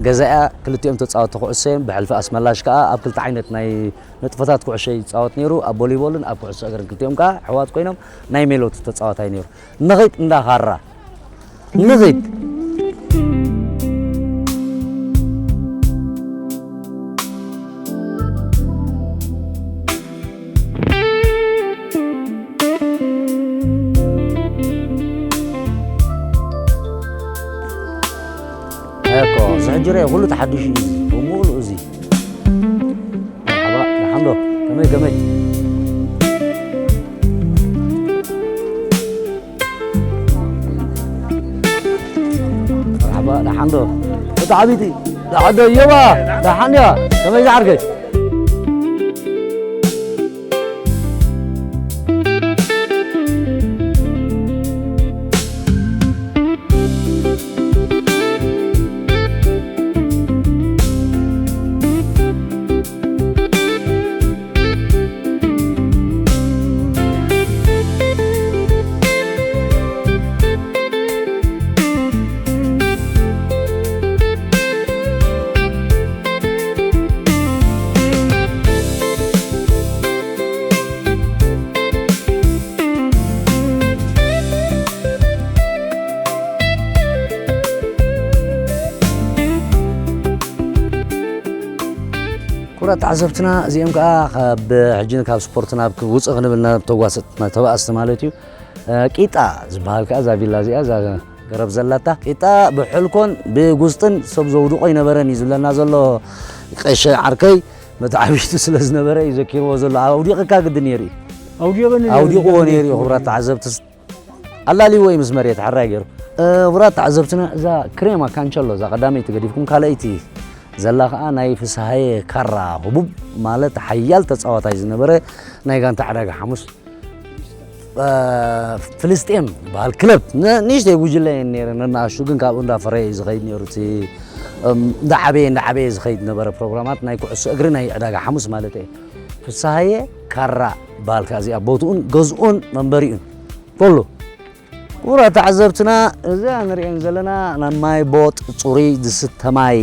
ገዛ እያ። ክልቲኦም ተጻወትቲ ኩዕሶ እዮም። ብሕልፊ ኣስመላሽ ከኣ ኣብ ክልተ ዓይነት ናይ ንጥፈታት ኩዕሾ ይጻወት ነይሩ፣ ኣብ ቮሊቦልን ኣብ ኩዕሶ እግርን። ክልቲኦም ከኣ ኣሕዋት ኮይኖም ናይ ሜሎት ተጻዋታይ ነይሩ። ንኺድ እንዳ ኻራ። ንኺድ። እኮ፣ እዚ ሕጂ ርአ፣ ኩሉ ተሓዲሹ እዩ፣ ብምሉኡ እዚ። መርሓባ፣ ደሓን ዶ? ከመይ፣ ከመይ? መርሓባ፣ ደሓን ዶ? እቲ ዓቢይቲ፣ ደሓን ዶ? እዮባ፣ ደሓን ድያ? ከመይ ዝዓርከይ? ክቡራት ተዓዘብትና፣ እዚኦም ከኣ ካብ ሕጂ ካብ ስፖርት ናብ ውጽእ ክንብል ናብ ተጓሰጥና ተባእስቲ ማለት እዩ። እ፣ ቂጣ ዝበሃል ከኣ እዛ ቪላ እዚኣ፣ እዛ ገረብ ዘላታ ቂጣ ብሕልኮን ብጉስጥን ሰብ ዘውድቆ ኣይነበረን እዩ ዝብለና ዘሎ ቀሸ ዓርከይ። መተዓቢቱ ስለ ዝነበረ እዩ ዘኪርዎ ዘሎ። ኣውዲቕካ ግዲ ነይሩ እዩ። ኣውዲቕኒ ነይሩ። ኣውዲቕዎ ነይሩ እዩ። ክቡራት ተዓዘብቲ፣ ኣላልይዎ እዩ ምስ መሬት ሓራይ ገይሩ። እ፣ ክቡራት ተዓዘብትና፣ እዛ ክሬማ ካንቸሎ፣ እዛ ቀዳመይቲ ገዲፍኩም፣ ካልኣይቲ ዘላ ኸኣ ናይ ፍስሃየ ካራ ህቡብ፣ ማለት ሓያል ተጻዋታይ ዝነበረ ናይ ጋንታ ዕዳጋ ሓሙስ፣ እ፣ ፍልስጤም ዝበሃል ክለብ፣ ን-፣ ንእሽተይ ጉጅለ እየን ነይረን፣ ነናእሽቱ ግን ካብኡ እንዳፈረየ እዩ ዝኸይድ ነይሩ። እቲ፣ እም፣ እንዳዓበየ፣ እንዳዓበየ ዝኸይድ ነበረ ፕሮግራማት ናይ ኩዕሶ እግሪ ናይ ዕዳጋ ሓሙስ ማለት እየ። ፍስሃየ ካራ በሃል ከኣ እዚኣ ቦትኡን ገዝኡን መንበሪኡን። በሉ። ክቡራት ተዓዘብትና፣ እዛ ንሪኤን ዘለና ናይ ማይ ቦጥ፣ ጽሩይ ዝስተ ማይ፣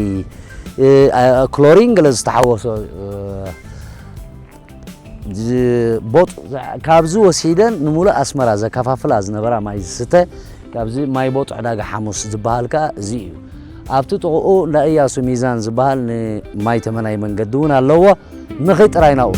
እ፣ አ፣ ክሎሪን ገለ ዝተሓወሶ፣ እ፣ ዝ-፣ ቦጥ፣ ካብዚ ወሲደን ንሙሉእ ኣስመራ ዘከፋፍላ ዝነበራ ማይ ዝስተ፣ ካብዚ ማይ ቦጥ ዕዳጋ ሓሙስ ዝበሃል ከኣ እዚ እዩ። ኣብቲ ጥቕኡ እንዳ እያሱ ሚዛን ዝበሃል ንማይ ተመናይ መንገዲ እውን ኣለዎ። ንኺድ ጥራይ ናብኡ።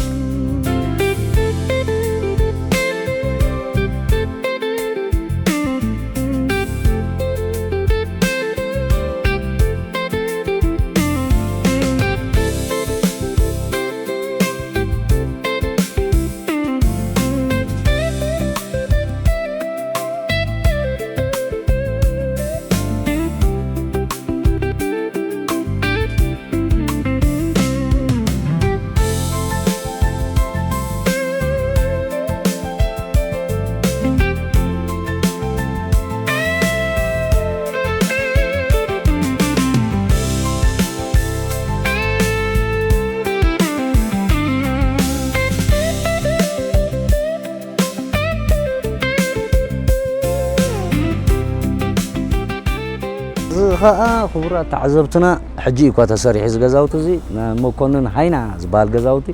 እዚ ኸኣ ክቡራት ተዓዘብትና፣ ሕጂ እዩ እኳ ተሰሪሑ እዚ ገዛውቲ እዚ፣ ናይ መኮንን ሃይና ዝበሃል ገዛውቲ፣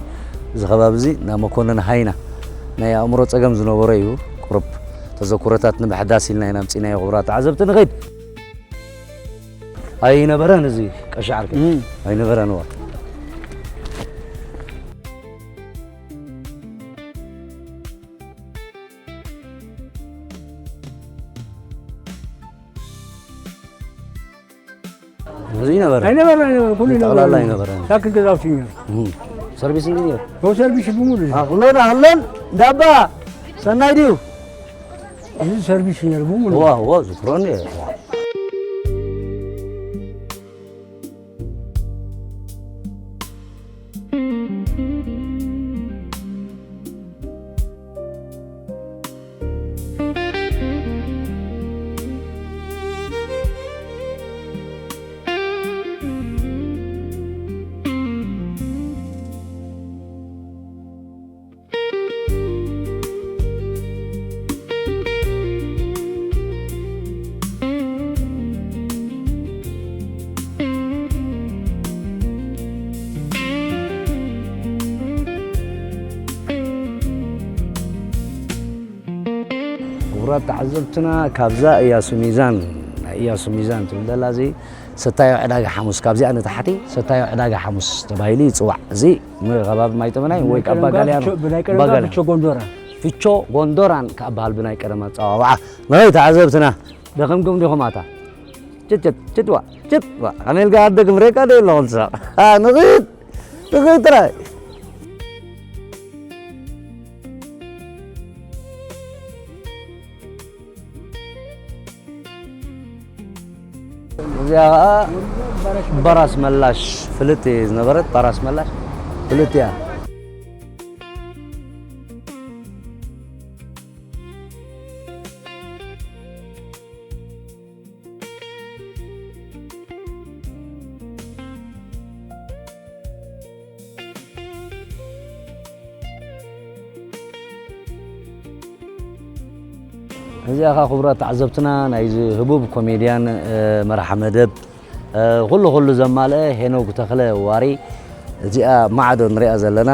እዚ ከባቢ እዚ ናይ መኮንን ሃይና ናይ ኣእምሮ ጸገም ዝነበሮ እዩ። ቁሩብ ተዘክሮታት ንምሕዳስ ኢልና ኢና ኣምጺእናዮ። ክቡራት ተዓዘብቲ፣ ንኸይድ። ኣይነበረን እዚ ቀሺ ዓርከይ። እም። ኣይነበረን፣ እዋ። እዚ ይነበረ? ኣይነበረ፣ ኣይነበረ፣ ኩሉ ጠቕላላ ይነበረ። ኣይነበረ። ሳክል ገዛውቲ እዩ። እም። ሰርቪስ እንዲ ነይሩ? ኦ፣ ሰርቪስ ብምሉእ እዩ። ኣህለን፣ ኣህለን፣ ዳባ፣ ሰናይ ድዩ? እዚ ሰርቪስ እዩ ነይሩ ብምሉእ። ዋ፣ ዋ፣ ዝክሮን እየ። ክቡራት ተዓዘብትና፣ ካብዛ እያሱ ሚዛን፣ ናይ እያሱ ሚዛን ትብል ዘላ እዚ ሰታዮ ዕዳጋ ሓሙስ፣ ካብዚኣ ንታሕቲ ሰታዮ ዕዳጋ ሓሙስ ተባሂሉ ይጽዋዕ። እዚ ም-፣ ከባቢ ማይጠመናይ ወይ ብናይ ቀደም ኣባ ጋልያን፣ ፊቾ፣ ብናይ ቀደም ኣባ ጋልያን። ፊቾ ጎንዶራን። ፊቾ ጎንዶራን ከኣ በሃል ብናይ ቀደም ኣጸዋውዓ። ንኸይ ተዓዘብትና፣ ደኺምኩም ዲኹም ኣታ? ችት፣ ችት፣ ችት ዋ፣ ችት ዋ። ከመይ ኢልካ ኣደግም ሬካ ዶ የለኹም ትሳቕ? ኣ፣ ንኺድ፣ ንኺድ ጥራይ። እዚኣ ኸኣ ባራስ መላሽ ፍልጥ እየ ዝነበረት፣ ባራስ መላሽ ፍልጥ እያ። እዚኣ ኸኣ ክቡራት ተዓዘብትና ናይዚ ህቡብ ኮሜድያን፣ እ፣ መርሓ መደብ፣ እ፣ ኩሉ ኩሉ ዘማልአ ሄኖክ ተኽለ ዋሪ። እዚኣ ማዕዶ ንሪኣ ዘለና፣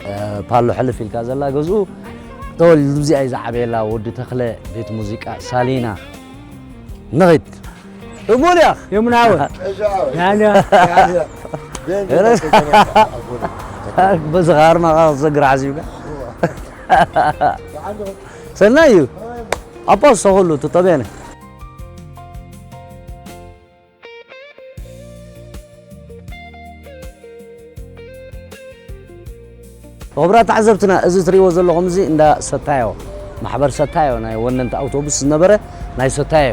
እ፣ ፓሎ ሕልፍ ኢልካ ዘላ ገዝኡ ተወሊዱ እዚኣ እዩ ዝዓበየላ ወዲ ተኽለ ቤት ሙዚቃ ሳሊና። ንኺድ። እሙን ኢኻ። የሙን ዓወት። ያለ። ያለ። ቤን ቤን ቤን። በዚ ኸኣ ኣርማኻ ክትሰግር ሓሲብካ? ሰናይ እዩ። ኣቦ ዝሰኹሉ ትጠብየነ። ክቡራት ተዓዘብትና፣ እዚ ትርእይዎ ዘለኹም እዚ እንዳ ሰታዮ፣ ማሕበር ሰታዮ፣ ናይ ወነንቲ ኣውቶቡስ ዝነበረ ናይ ሰታዮ።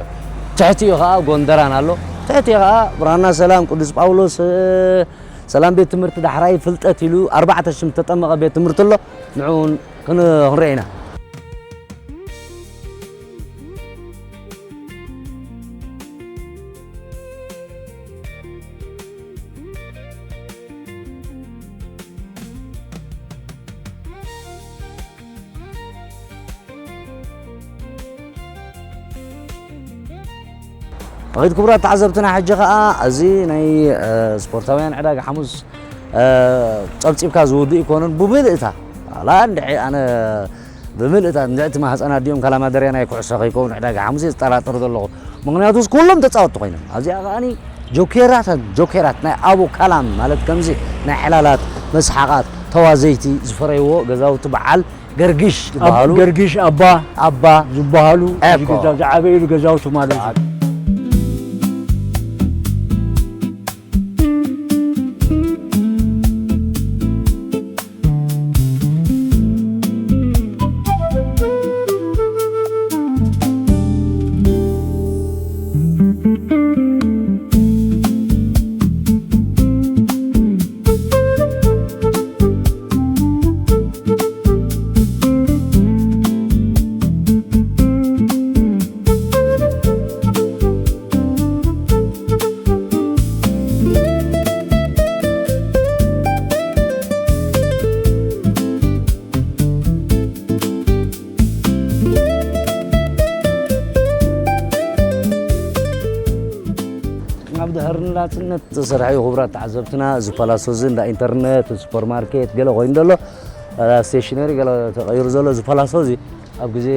ትሕቲኡ ኸኣ ጎንደራን ኣሎ። ትሕቲኡ ኸኣ ብራና ሰላም፣ ቅዱስ ጳውሎስ፣ እ፣ ሰላም ቤት ትምህርቲ ዳሕራይ ፍልጠት ኢሉ ኣርባዕተ ሽም ዝተጠመቐ ቤት ትምህርቲ ኣሎ። ንዕኡ እውን ክን-፣ ክንርኢ ኢና። ኣቤት ክቡራት ተዓዘብትና፣ ሕጂ ኸኣ እዚ ናይ፣ እ፣ ስፖርታውያን ዕዳጋ ሓሙስ፣ እ፣ ጸብጺብካ ዝውድእ ኣይኮነን። ብምልእታ፣ ዋላ እንድዒ ኣነ ብምልእታ እንድዒ እቲ ማህጸን ኣዲኦም ካላማደርያ ናይ ኩዕሶ ከይከውን ዕዳጋ ሓሙስ እየ ዝጠራጠር ዘለኹ። ምኽንያቱስ ኩሎም ተጻወትቲ ኮይኖም። ኣብዚኣ ከኣኒ ጆኬራት፣ ጆኬራት ናይ ኣቡ ካላም ማለት ከምዚ ናይ ዕላላት፣ መስሓቓት፣ ተዋዘይቲ ዝፈረይዎ ገዛውቲ በዓል ገርግሽ ኣብ ዝበሃሉ፣ ገርግሽ ኣባ ኣባ ዝበሃሉ፣ እዚ እኮ። ገዛ ዝዓበይሉ ገዛውቲ ማለት እዩ። ኣብ ድሕሪ ናጽነት ዝተሰርሐ እዩ። ክቡራት ተዓዘብትና፣ እዚ ፓላሶ እዚ እንዳ ኢንተርነት፣ ሱፐርማርኬት ገለ ኮይኑ ዘሎ፣ እ፣ ስቴሽነሪ ገለ ተቐይሩ ዘሎ፣ እዚ ፓላሶ እዚ ኣብ ግዜ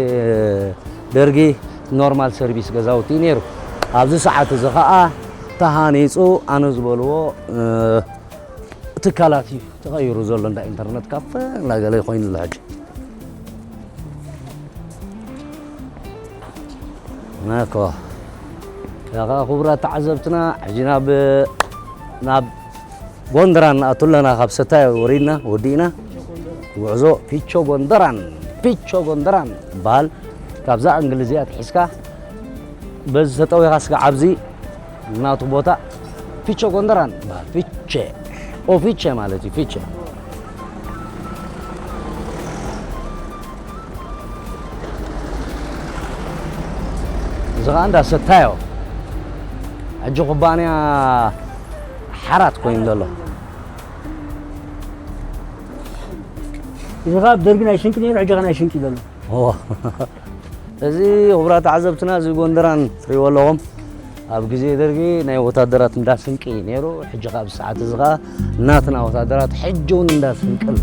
ደርጊ ኖርማል ሰርቪስ ገዛውቲ እዩ ነይሩ። ኣብዚ ሰዓት እዚ ኸኣ ተሃኒጹ፣ ኣነ ዝበልዎ፣ እ፣ ትካላት እዩ ተቐይሩ ዘሎ፣ እንዳ ኢንተርነት ካፈ፣ እንዳ ገለ ኮይኑ ኣሎ ሕጂ። ናኮ። ያኻ ክቡራት ተዓዘብትና፣ ሕጂ ናብ፣ ናብ ጎንደራን ንኣቱ ኣለና። ካብ ሰታዮ ወሪድና፣ ወዲእና፣ ጉዕዞ ፊቾ ጎንደራን፣ ፊቾ ጎንደራን በሃል። ካብዛ እንግሊዝ እያ ትሒዝካ፣ በዚ ተጠዊኻ ስጋዕ ኣብዚ ናቱ ቦታ ፊቸ ጎንደራን በሃል። ፊቸ። ኦ፣ ፊቸ ማለት እዩ፣ ፊቸ። እዚ ኸዓ እንዳ ሰታዮ። ሕጂ ኩባንያ ሓራት ኮይኑ ዘሎ። እዚ ኸዓ ብደርጊ ናይ ስንቂ ነይሩ፣ ሕጂ ኸዓ ናይ ስንቂ ዘሎ። ኦ። እዚ ክቡራት ተዓዘብትና፣ እዚ ጎንደራን ትሪእዎ ኣለኹም። ኣብ ግዜ ደርጊ ናይ ወታደራት እንዳ ስንቂ ነይሩ። ሕጂ ኸዓ ኣብዚ ሰዓት እዚ ኸዓ ናትና ወታደራት ሕጂ እውን እንዳ ስንቂ ኣሎ።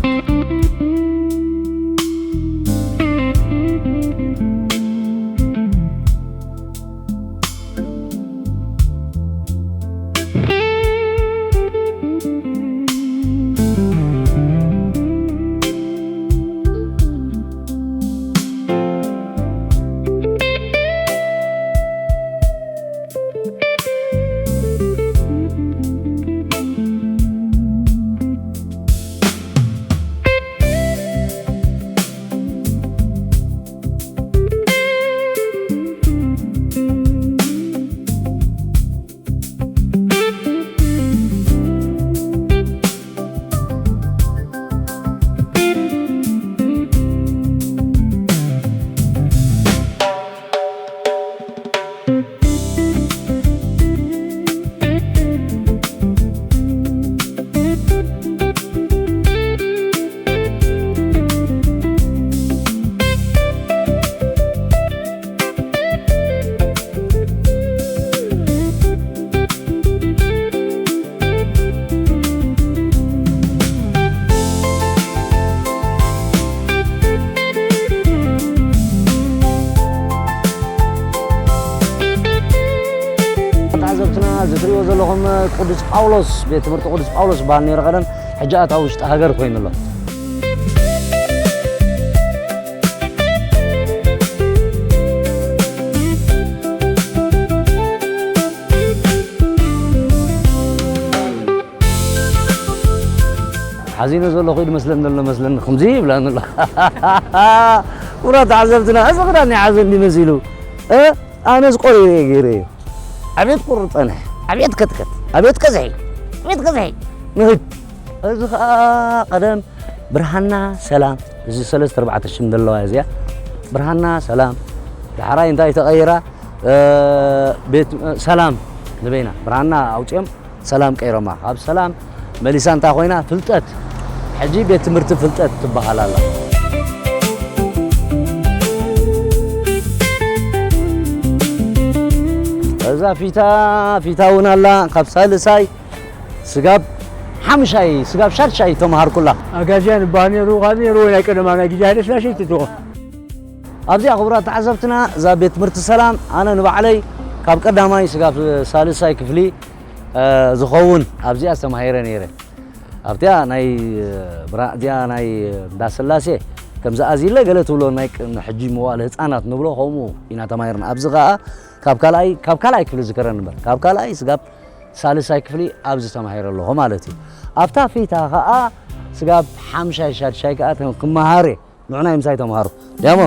ተዓዘብትና፣ እዚ ትሪእዎ ዘለኹም ቅዱስ ጳውሎስ፣ ቤት ትምህርቲ ቅዱስ ጳውሎስ ዝበሃል ነይሩ ቀደም። ሕጂ ኣታ ውሽጢ ሃገር ኮይኑ ኣሎ። ሓዚነ ዘለኹ ኢሉ መስለኒ ዘሎ መስለኒ፣ ከምዚ ይብለኒ ኣሎ። ክቡራት ተዓዘብትና፣ እዚ ክዳን ናይ ሓዘን ድዩ መሲሉ? እ? ኣነስ ቆሪረ እየ ገይረዮ። ኣቤት ቁሪ ጸንሐ፣ ኣቤት ከትከት፣ ኣቤት ቀዝሒ፣ ኣቤት ቀዝሒ። ንኺድ። እዚ ኸኣ ቀደም ብርሃና ሰላም፣ እዚ ሰለስተ ኣርባዕተ ሽም ዘለዋ እያ እዚኣ። ብርሃና ሰላም፣ ዳሕራይ እንታይ ተቐይራ? እ፣ ቤት፣ እ፣ ሰላም ንበይና። ብርሃና ኣውጺኦም ሰላም ቀይሮማ። ካብ ሰላም መሊሳ እንታይ ኮይና? ፍልጠት። ሕጂ ቤት ትምህርቲ ፍልጠት ትበሃል ኣላ። እዛ ፊታ፣ ፊታ እውን ኣላ። ካብ ሳልሳይ ስጋብ ሓምሻይ፣ ስጋብ ሻድሻይ ተምሃርኩላ። ኣጋዝያን ይበሃል ነይሩ፣ ካብ ነይሩ ናይ ቀደማ ናይ ግዜ ሃይለ ስላሴ ይትትኾ። ኣብዚኣ ክቡራት ተዓዘብትና፣ እዛ ቤት ትምህርቲ ሰላም፣ ኣነ ንባዕለይ ካብ ቀዳማይ ስጋብ ሳልሳይ ክፍሊ፣ እ፣ ዝኸውን ኣብዚኣ ዝተማሂረ ነይረ። ኣብቲኣ ናይ፣ እ፣ ብራ-፣ እዚኣ ናይ እንዳ ስላሴ፣ ከምዚ ኣዚለ ገለ ትብሎ ናይ ቅ-፣ ንሕጂ መዋእለ ህፃናት ንብሎ፣ ከምኡ ኢና ተማሂርና። ኣብዚ ኸኣ ካብ ካልኣይ፣ ካብ ካልኣይ ክፍሊ ዝከረን እምበር፣ ካብ ካልኣይ ስጋብ ሳልሳይ ክፍሊ ኣብዚ ተማሂረ ኣለኹ ማለት እዩ። ኣብታ ፊታ ኸኣ ስጋብ ሓምሻይ ሻድሻይ ከኣ ተ-፣ ክመሃር እየ። ንዑናይ ምሳይ ተምሃሩ። ያሞ።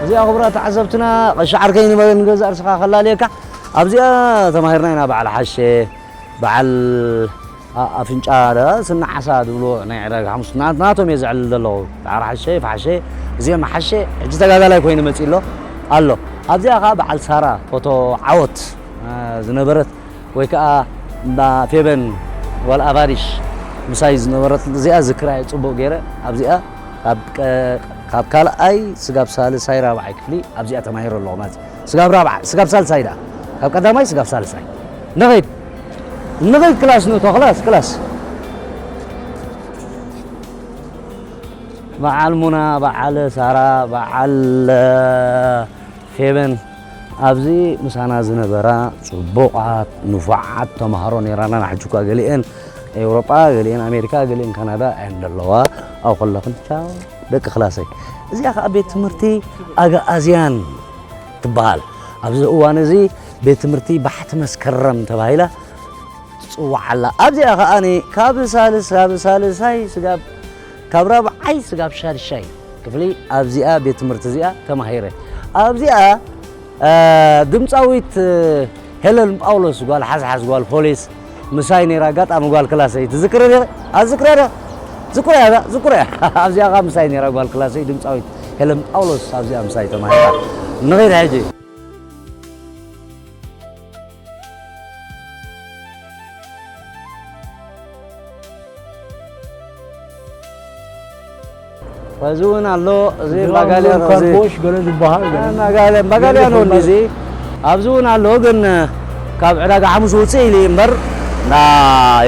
እዚኣ ክቡራት ተዓዘብትና፣ ቀሺ ዓርከይ ንበ-፣ ንገዛእ ርእስኻ ከላልየካ። ኣብዚኣ ተማሂርና ኢና። በዓል ሓሼ፣ በዓል ኣ-፣ ኣፍንጫ ደ-፣ ስኒ ዓሳ ዝብልዎ ናይ ዕዳጋ ሓሙስ ና-፣ ናቶም እየ ዘዕልል ዘለኹ። ዳዕሮ ሓሼ፣ ይፍሓሼ፣ እዚኦም ሓሼ፣ ሕጂ ተጋዳላይ ኮይኑ መጺኡ ኣሎ፣ ኣሎ። ኣብዚኣ ኸዓ በዓል ሳራ ፎቶ ዓወት፣ እ፣ ዝነበረት ወይ ከዓ እንዳ ፌበን ጓል ኣቫሪሽ ምሳይ ዝነበረት እዚኣ ዝክራ እየ ጽቡቕ ገይረ። ኣብዚኣ ካብ ቀ-፣ ካብ ካልኣይ ስጋብ ሳልሳይ ራብዓይ ክፍሊ ኣብዚኣ ተማሂረ ኣለኹ ማለት እዩ። ስጋብ ራብዓ-፣ ስጋብ ሳልሳይ ደኣ። ካብ ቀዳማይ ስጋብ ሳልሳይ። ንኺድ። ንኺድ ክላስ ንእቶ፣ ክላስ፣ ክላስ። በዓል ሙና፣ በዓል ሳራ፣ በዓል ፌበን ኣብዚ ምሳና ዝነበራ ጽቡቓት ንፉዓት ተምሃሮ ነይራና። ንሕጂ እኳ ገሊአን ኤውሮጳ፣ ገሊአን ኣሜሪካ፣ ገሊአን ካናዳ እየን ዘለዋ። ኣብ ከለኽን ቻው ደቂ ክላሰይ። እዚኣ ኸኣ ቤት ትምህርቲ ኣግኣዝያን ትበሃል። ኣብዚ እዋን እዚ ቤት ትምህርቲ ባሕቲ መስከረም ተባሂላ ትጽዋዕ ኣላ። ኣብዚኣ ኸኣ ካብ ሳልስ-፣ ካብ ሳልሳይ ስጋብ፣ ካብ ራብዓይ ስጋብ ሻድሻይ ክፍሊ ኣብዚኣ ቤት ትምህርቲ እዚኣ ተማሂረ። ኣብዚኣ፣ እ፣ ድምጻዊት፣ እ፣ ሄለን ጳውሎስ ጓል ሓዝሓዝ ጓል ፖሊስ ምሳይ ነይራ፣ ኣጋጣሚ ጓል ክላሰይ ትዝክረ ዲኺ? ኣዝክረ ዶ? ዝክረ እያ፣ ዝክረ እያ። ኣብዚኣ ኸኣ ምሳይ ነይራ ጓል ክላሰይ ድምጻዊት ሄለን ጳውሎስ ኣብዚኣ ምሳይ ተማሂራ። ንኺድ ሕጂ። እዚ እውን ኣሎ፣ እዚ እዚ ማጋልያን፣ እዚ ካርቦሽ ገለ ዝበሃል ገለ። ማጋልያን፣ ማጋልያን ገለ እውን እዚ። ኣብዚ እውን ኣሎ፣ ግን ካብ ዕዳጋ ሓሙስ ውፅእ ኢሉ እዩ እምበር፣ እንዳ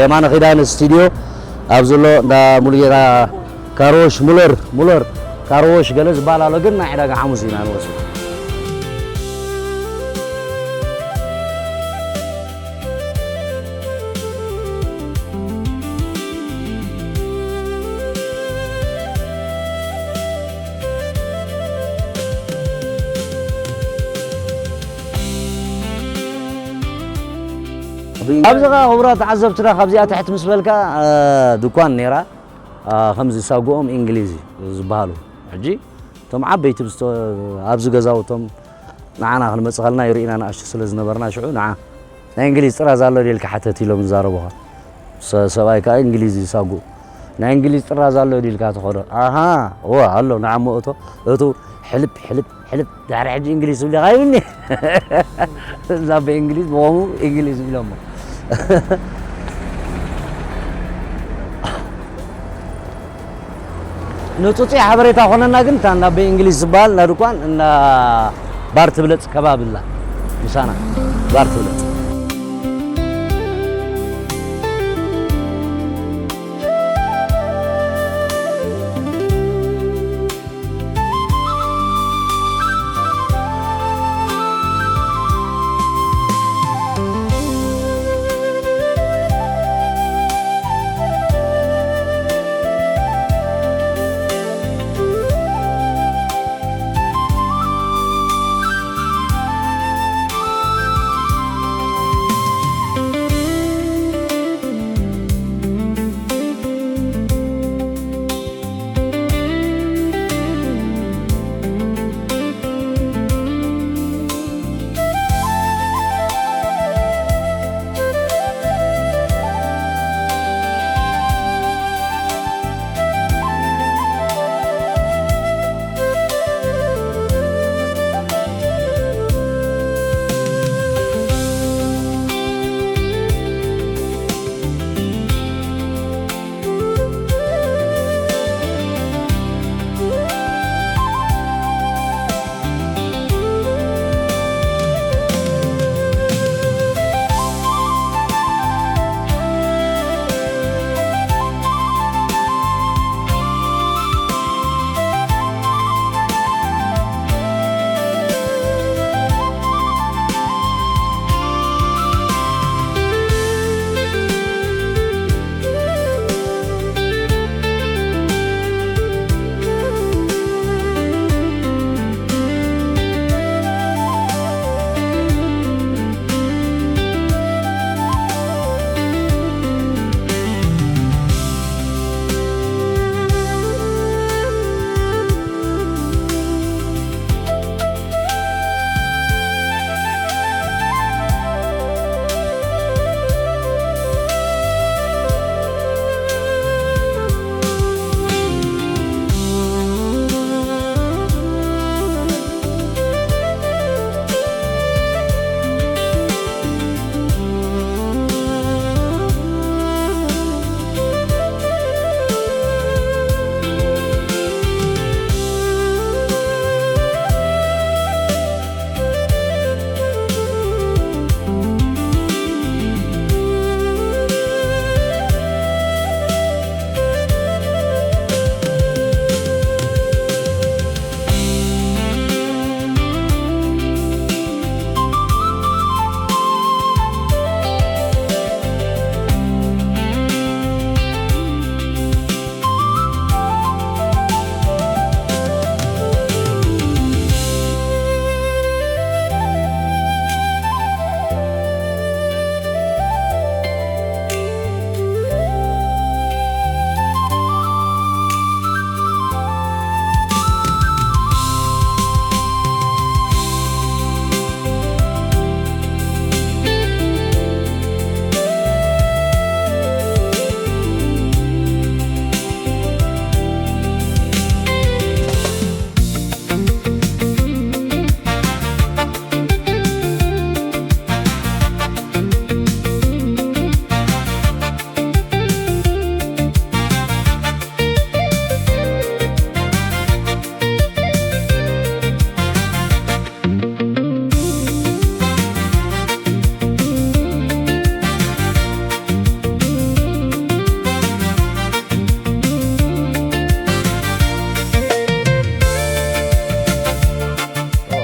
የማነ ኪዳነ ስቱድዮ ኣብዚ ኣሎ፣ እንዳ ሙሉጌታ ካርቦሽ ሙለር፣ ሙለር ካርቦሽ ገለ ዝበሃል ኣሎ፣ ግን ናይ ዕዳጋ ሓሙስ ኢና ንወስድ። ኣብዚ ኸዓ ክቡራት ተዓዘብትና፣ ካብዚኣ ትሕት ምስ በልካ፣ እ፣ ድኳን ነይራ። እ፣ ከምዚ ሳጉኦም እንግሊዝ ዝበሃሉ። ሕጂ እቶም ዓበይቲ ብዝተ-፣ ኣብዚ ገዛውቶም ንዓና ክንመጽእ ከለና ይርእዩና ንኣሽቱ ስለ ዝነበርና፣ ሽዑ ንዓ ናይ እንግሊዝ ጥራዝ ኣሎ ድዩ ኢልካ ሓተት ኢሎም ዝዛረቡኻ። ሰ-፣ ሰብኣይ ከኣ እንግሊዝ እዩ ሳጉ። ናይ እንግሊዝ ጥራዝ ኣሎ ድዩ ኢልካ ትኸዶ። ኣሃ፣ እወ ኣሎ፣ ንዓ እሞ እቶ፣ እቱ ሕልፕ፣ ሕልፕ፣ ሕልፕ፣ ድሕሪ ሕጂ እንግሊዝ ትብል ኢኻ ይብልኒ። እዛ ብእንግሊዝ ብኸምኡ እንግሊዝ ኢሎሞ። ንጹጽ ሓበሬታ ኮነና፣ ግን እታ እንዳ ቤ እንግሊዝ ዝበሃል እንዳ ድኳን፣ እንዳ ባር ትብለጽ ከባብላ ምሳና ባር ትብለጽ።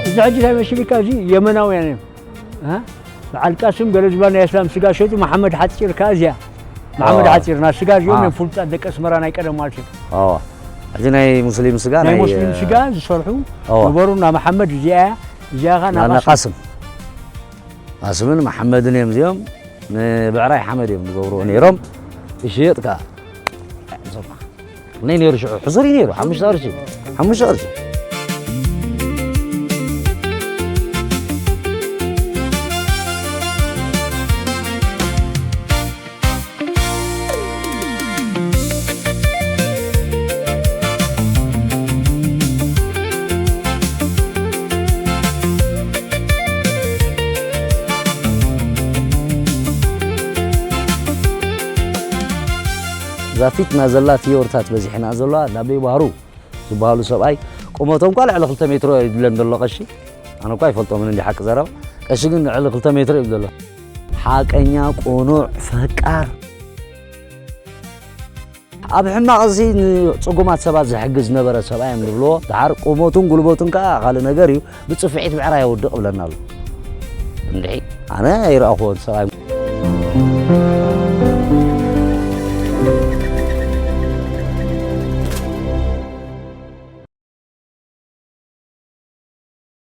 እዚ ሕጂ እንታይ መሲልካ፣ እዚ የመናውያን እዮም። እ? በዓል ቃስም ገለ ዝበሃል ናይ እስላም ስጋ ሸይጡ፣ መሓመድ ሓጺር ከኣ እዚኣ። መሓመድ ኣዋ። ሓጺር፣ ናይ ስጋ እዚኦም ኣዋ። እዮም ፍሉጣት ደቂ ኣስመራ ናይ ቀደም ማለት እዩ። ኣዋ። ሕጂ ናይ ሙስሊም ስጋ ናይ ናይ ሙስሊም ስጋ ዝሰርሑ ኣዋ። ነበሩ፣ እና መሓመድ እዚኣ እያ፣ እዚኣ ከኣ ናይ ናና ቃስም። ቃስም። ቃስምን መሓመድን እዮም እዚኦም። ንብዕራይ ሓመድ እዮም ዝገብርዎ ነይሮም። ይሽየጥ ከኣ። ናይ ነይሩ ሽዑ ሕሱር እዩ ነይሩ፣ ሓሙሽተ ቅርሺ፣ ሓሙሽተ ቅርሺ። እዛ ፊትና ዘላ ፊዮርታት በዚሕና ዘለዋ፣ ናበይ ባህሩ ዝበሃሉ ሰብኣይ፣ ቁመቶም እኳ ልዕሊ ክልተ ሜትሮ የድለን ዘሎ ቀሺ። ኣነ እኳ ኣይፈልጦምን እንዲ ሓቂ ዘረባ። ቀሺ ግን ልዕሊ ክልተ ሜትር እዩ ዘሎ። ሓቀኛ፣ ቁኑዕ፣ ፈቃር፣ ኣብ ሕማቕ እዚ ንጽጉማት ሰባት ዝሕግዝ ዝነበረ ሰብኣይ እዮም ዝብልዎ። ደሓር ቁመቱን ጉልበቱን ከኣ ካልእ ነገር እዩ። ብጽፍዒት ምዕራይ የውድቕ እብለና ኣሎ። እንድዒ ኣነ ኣይረኣኹዎን ሰብኣይ።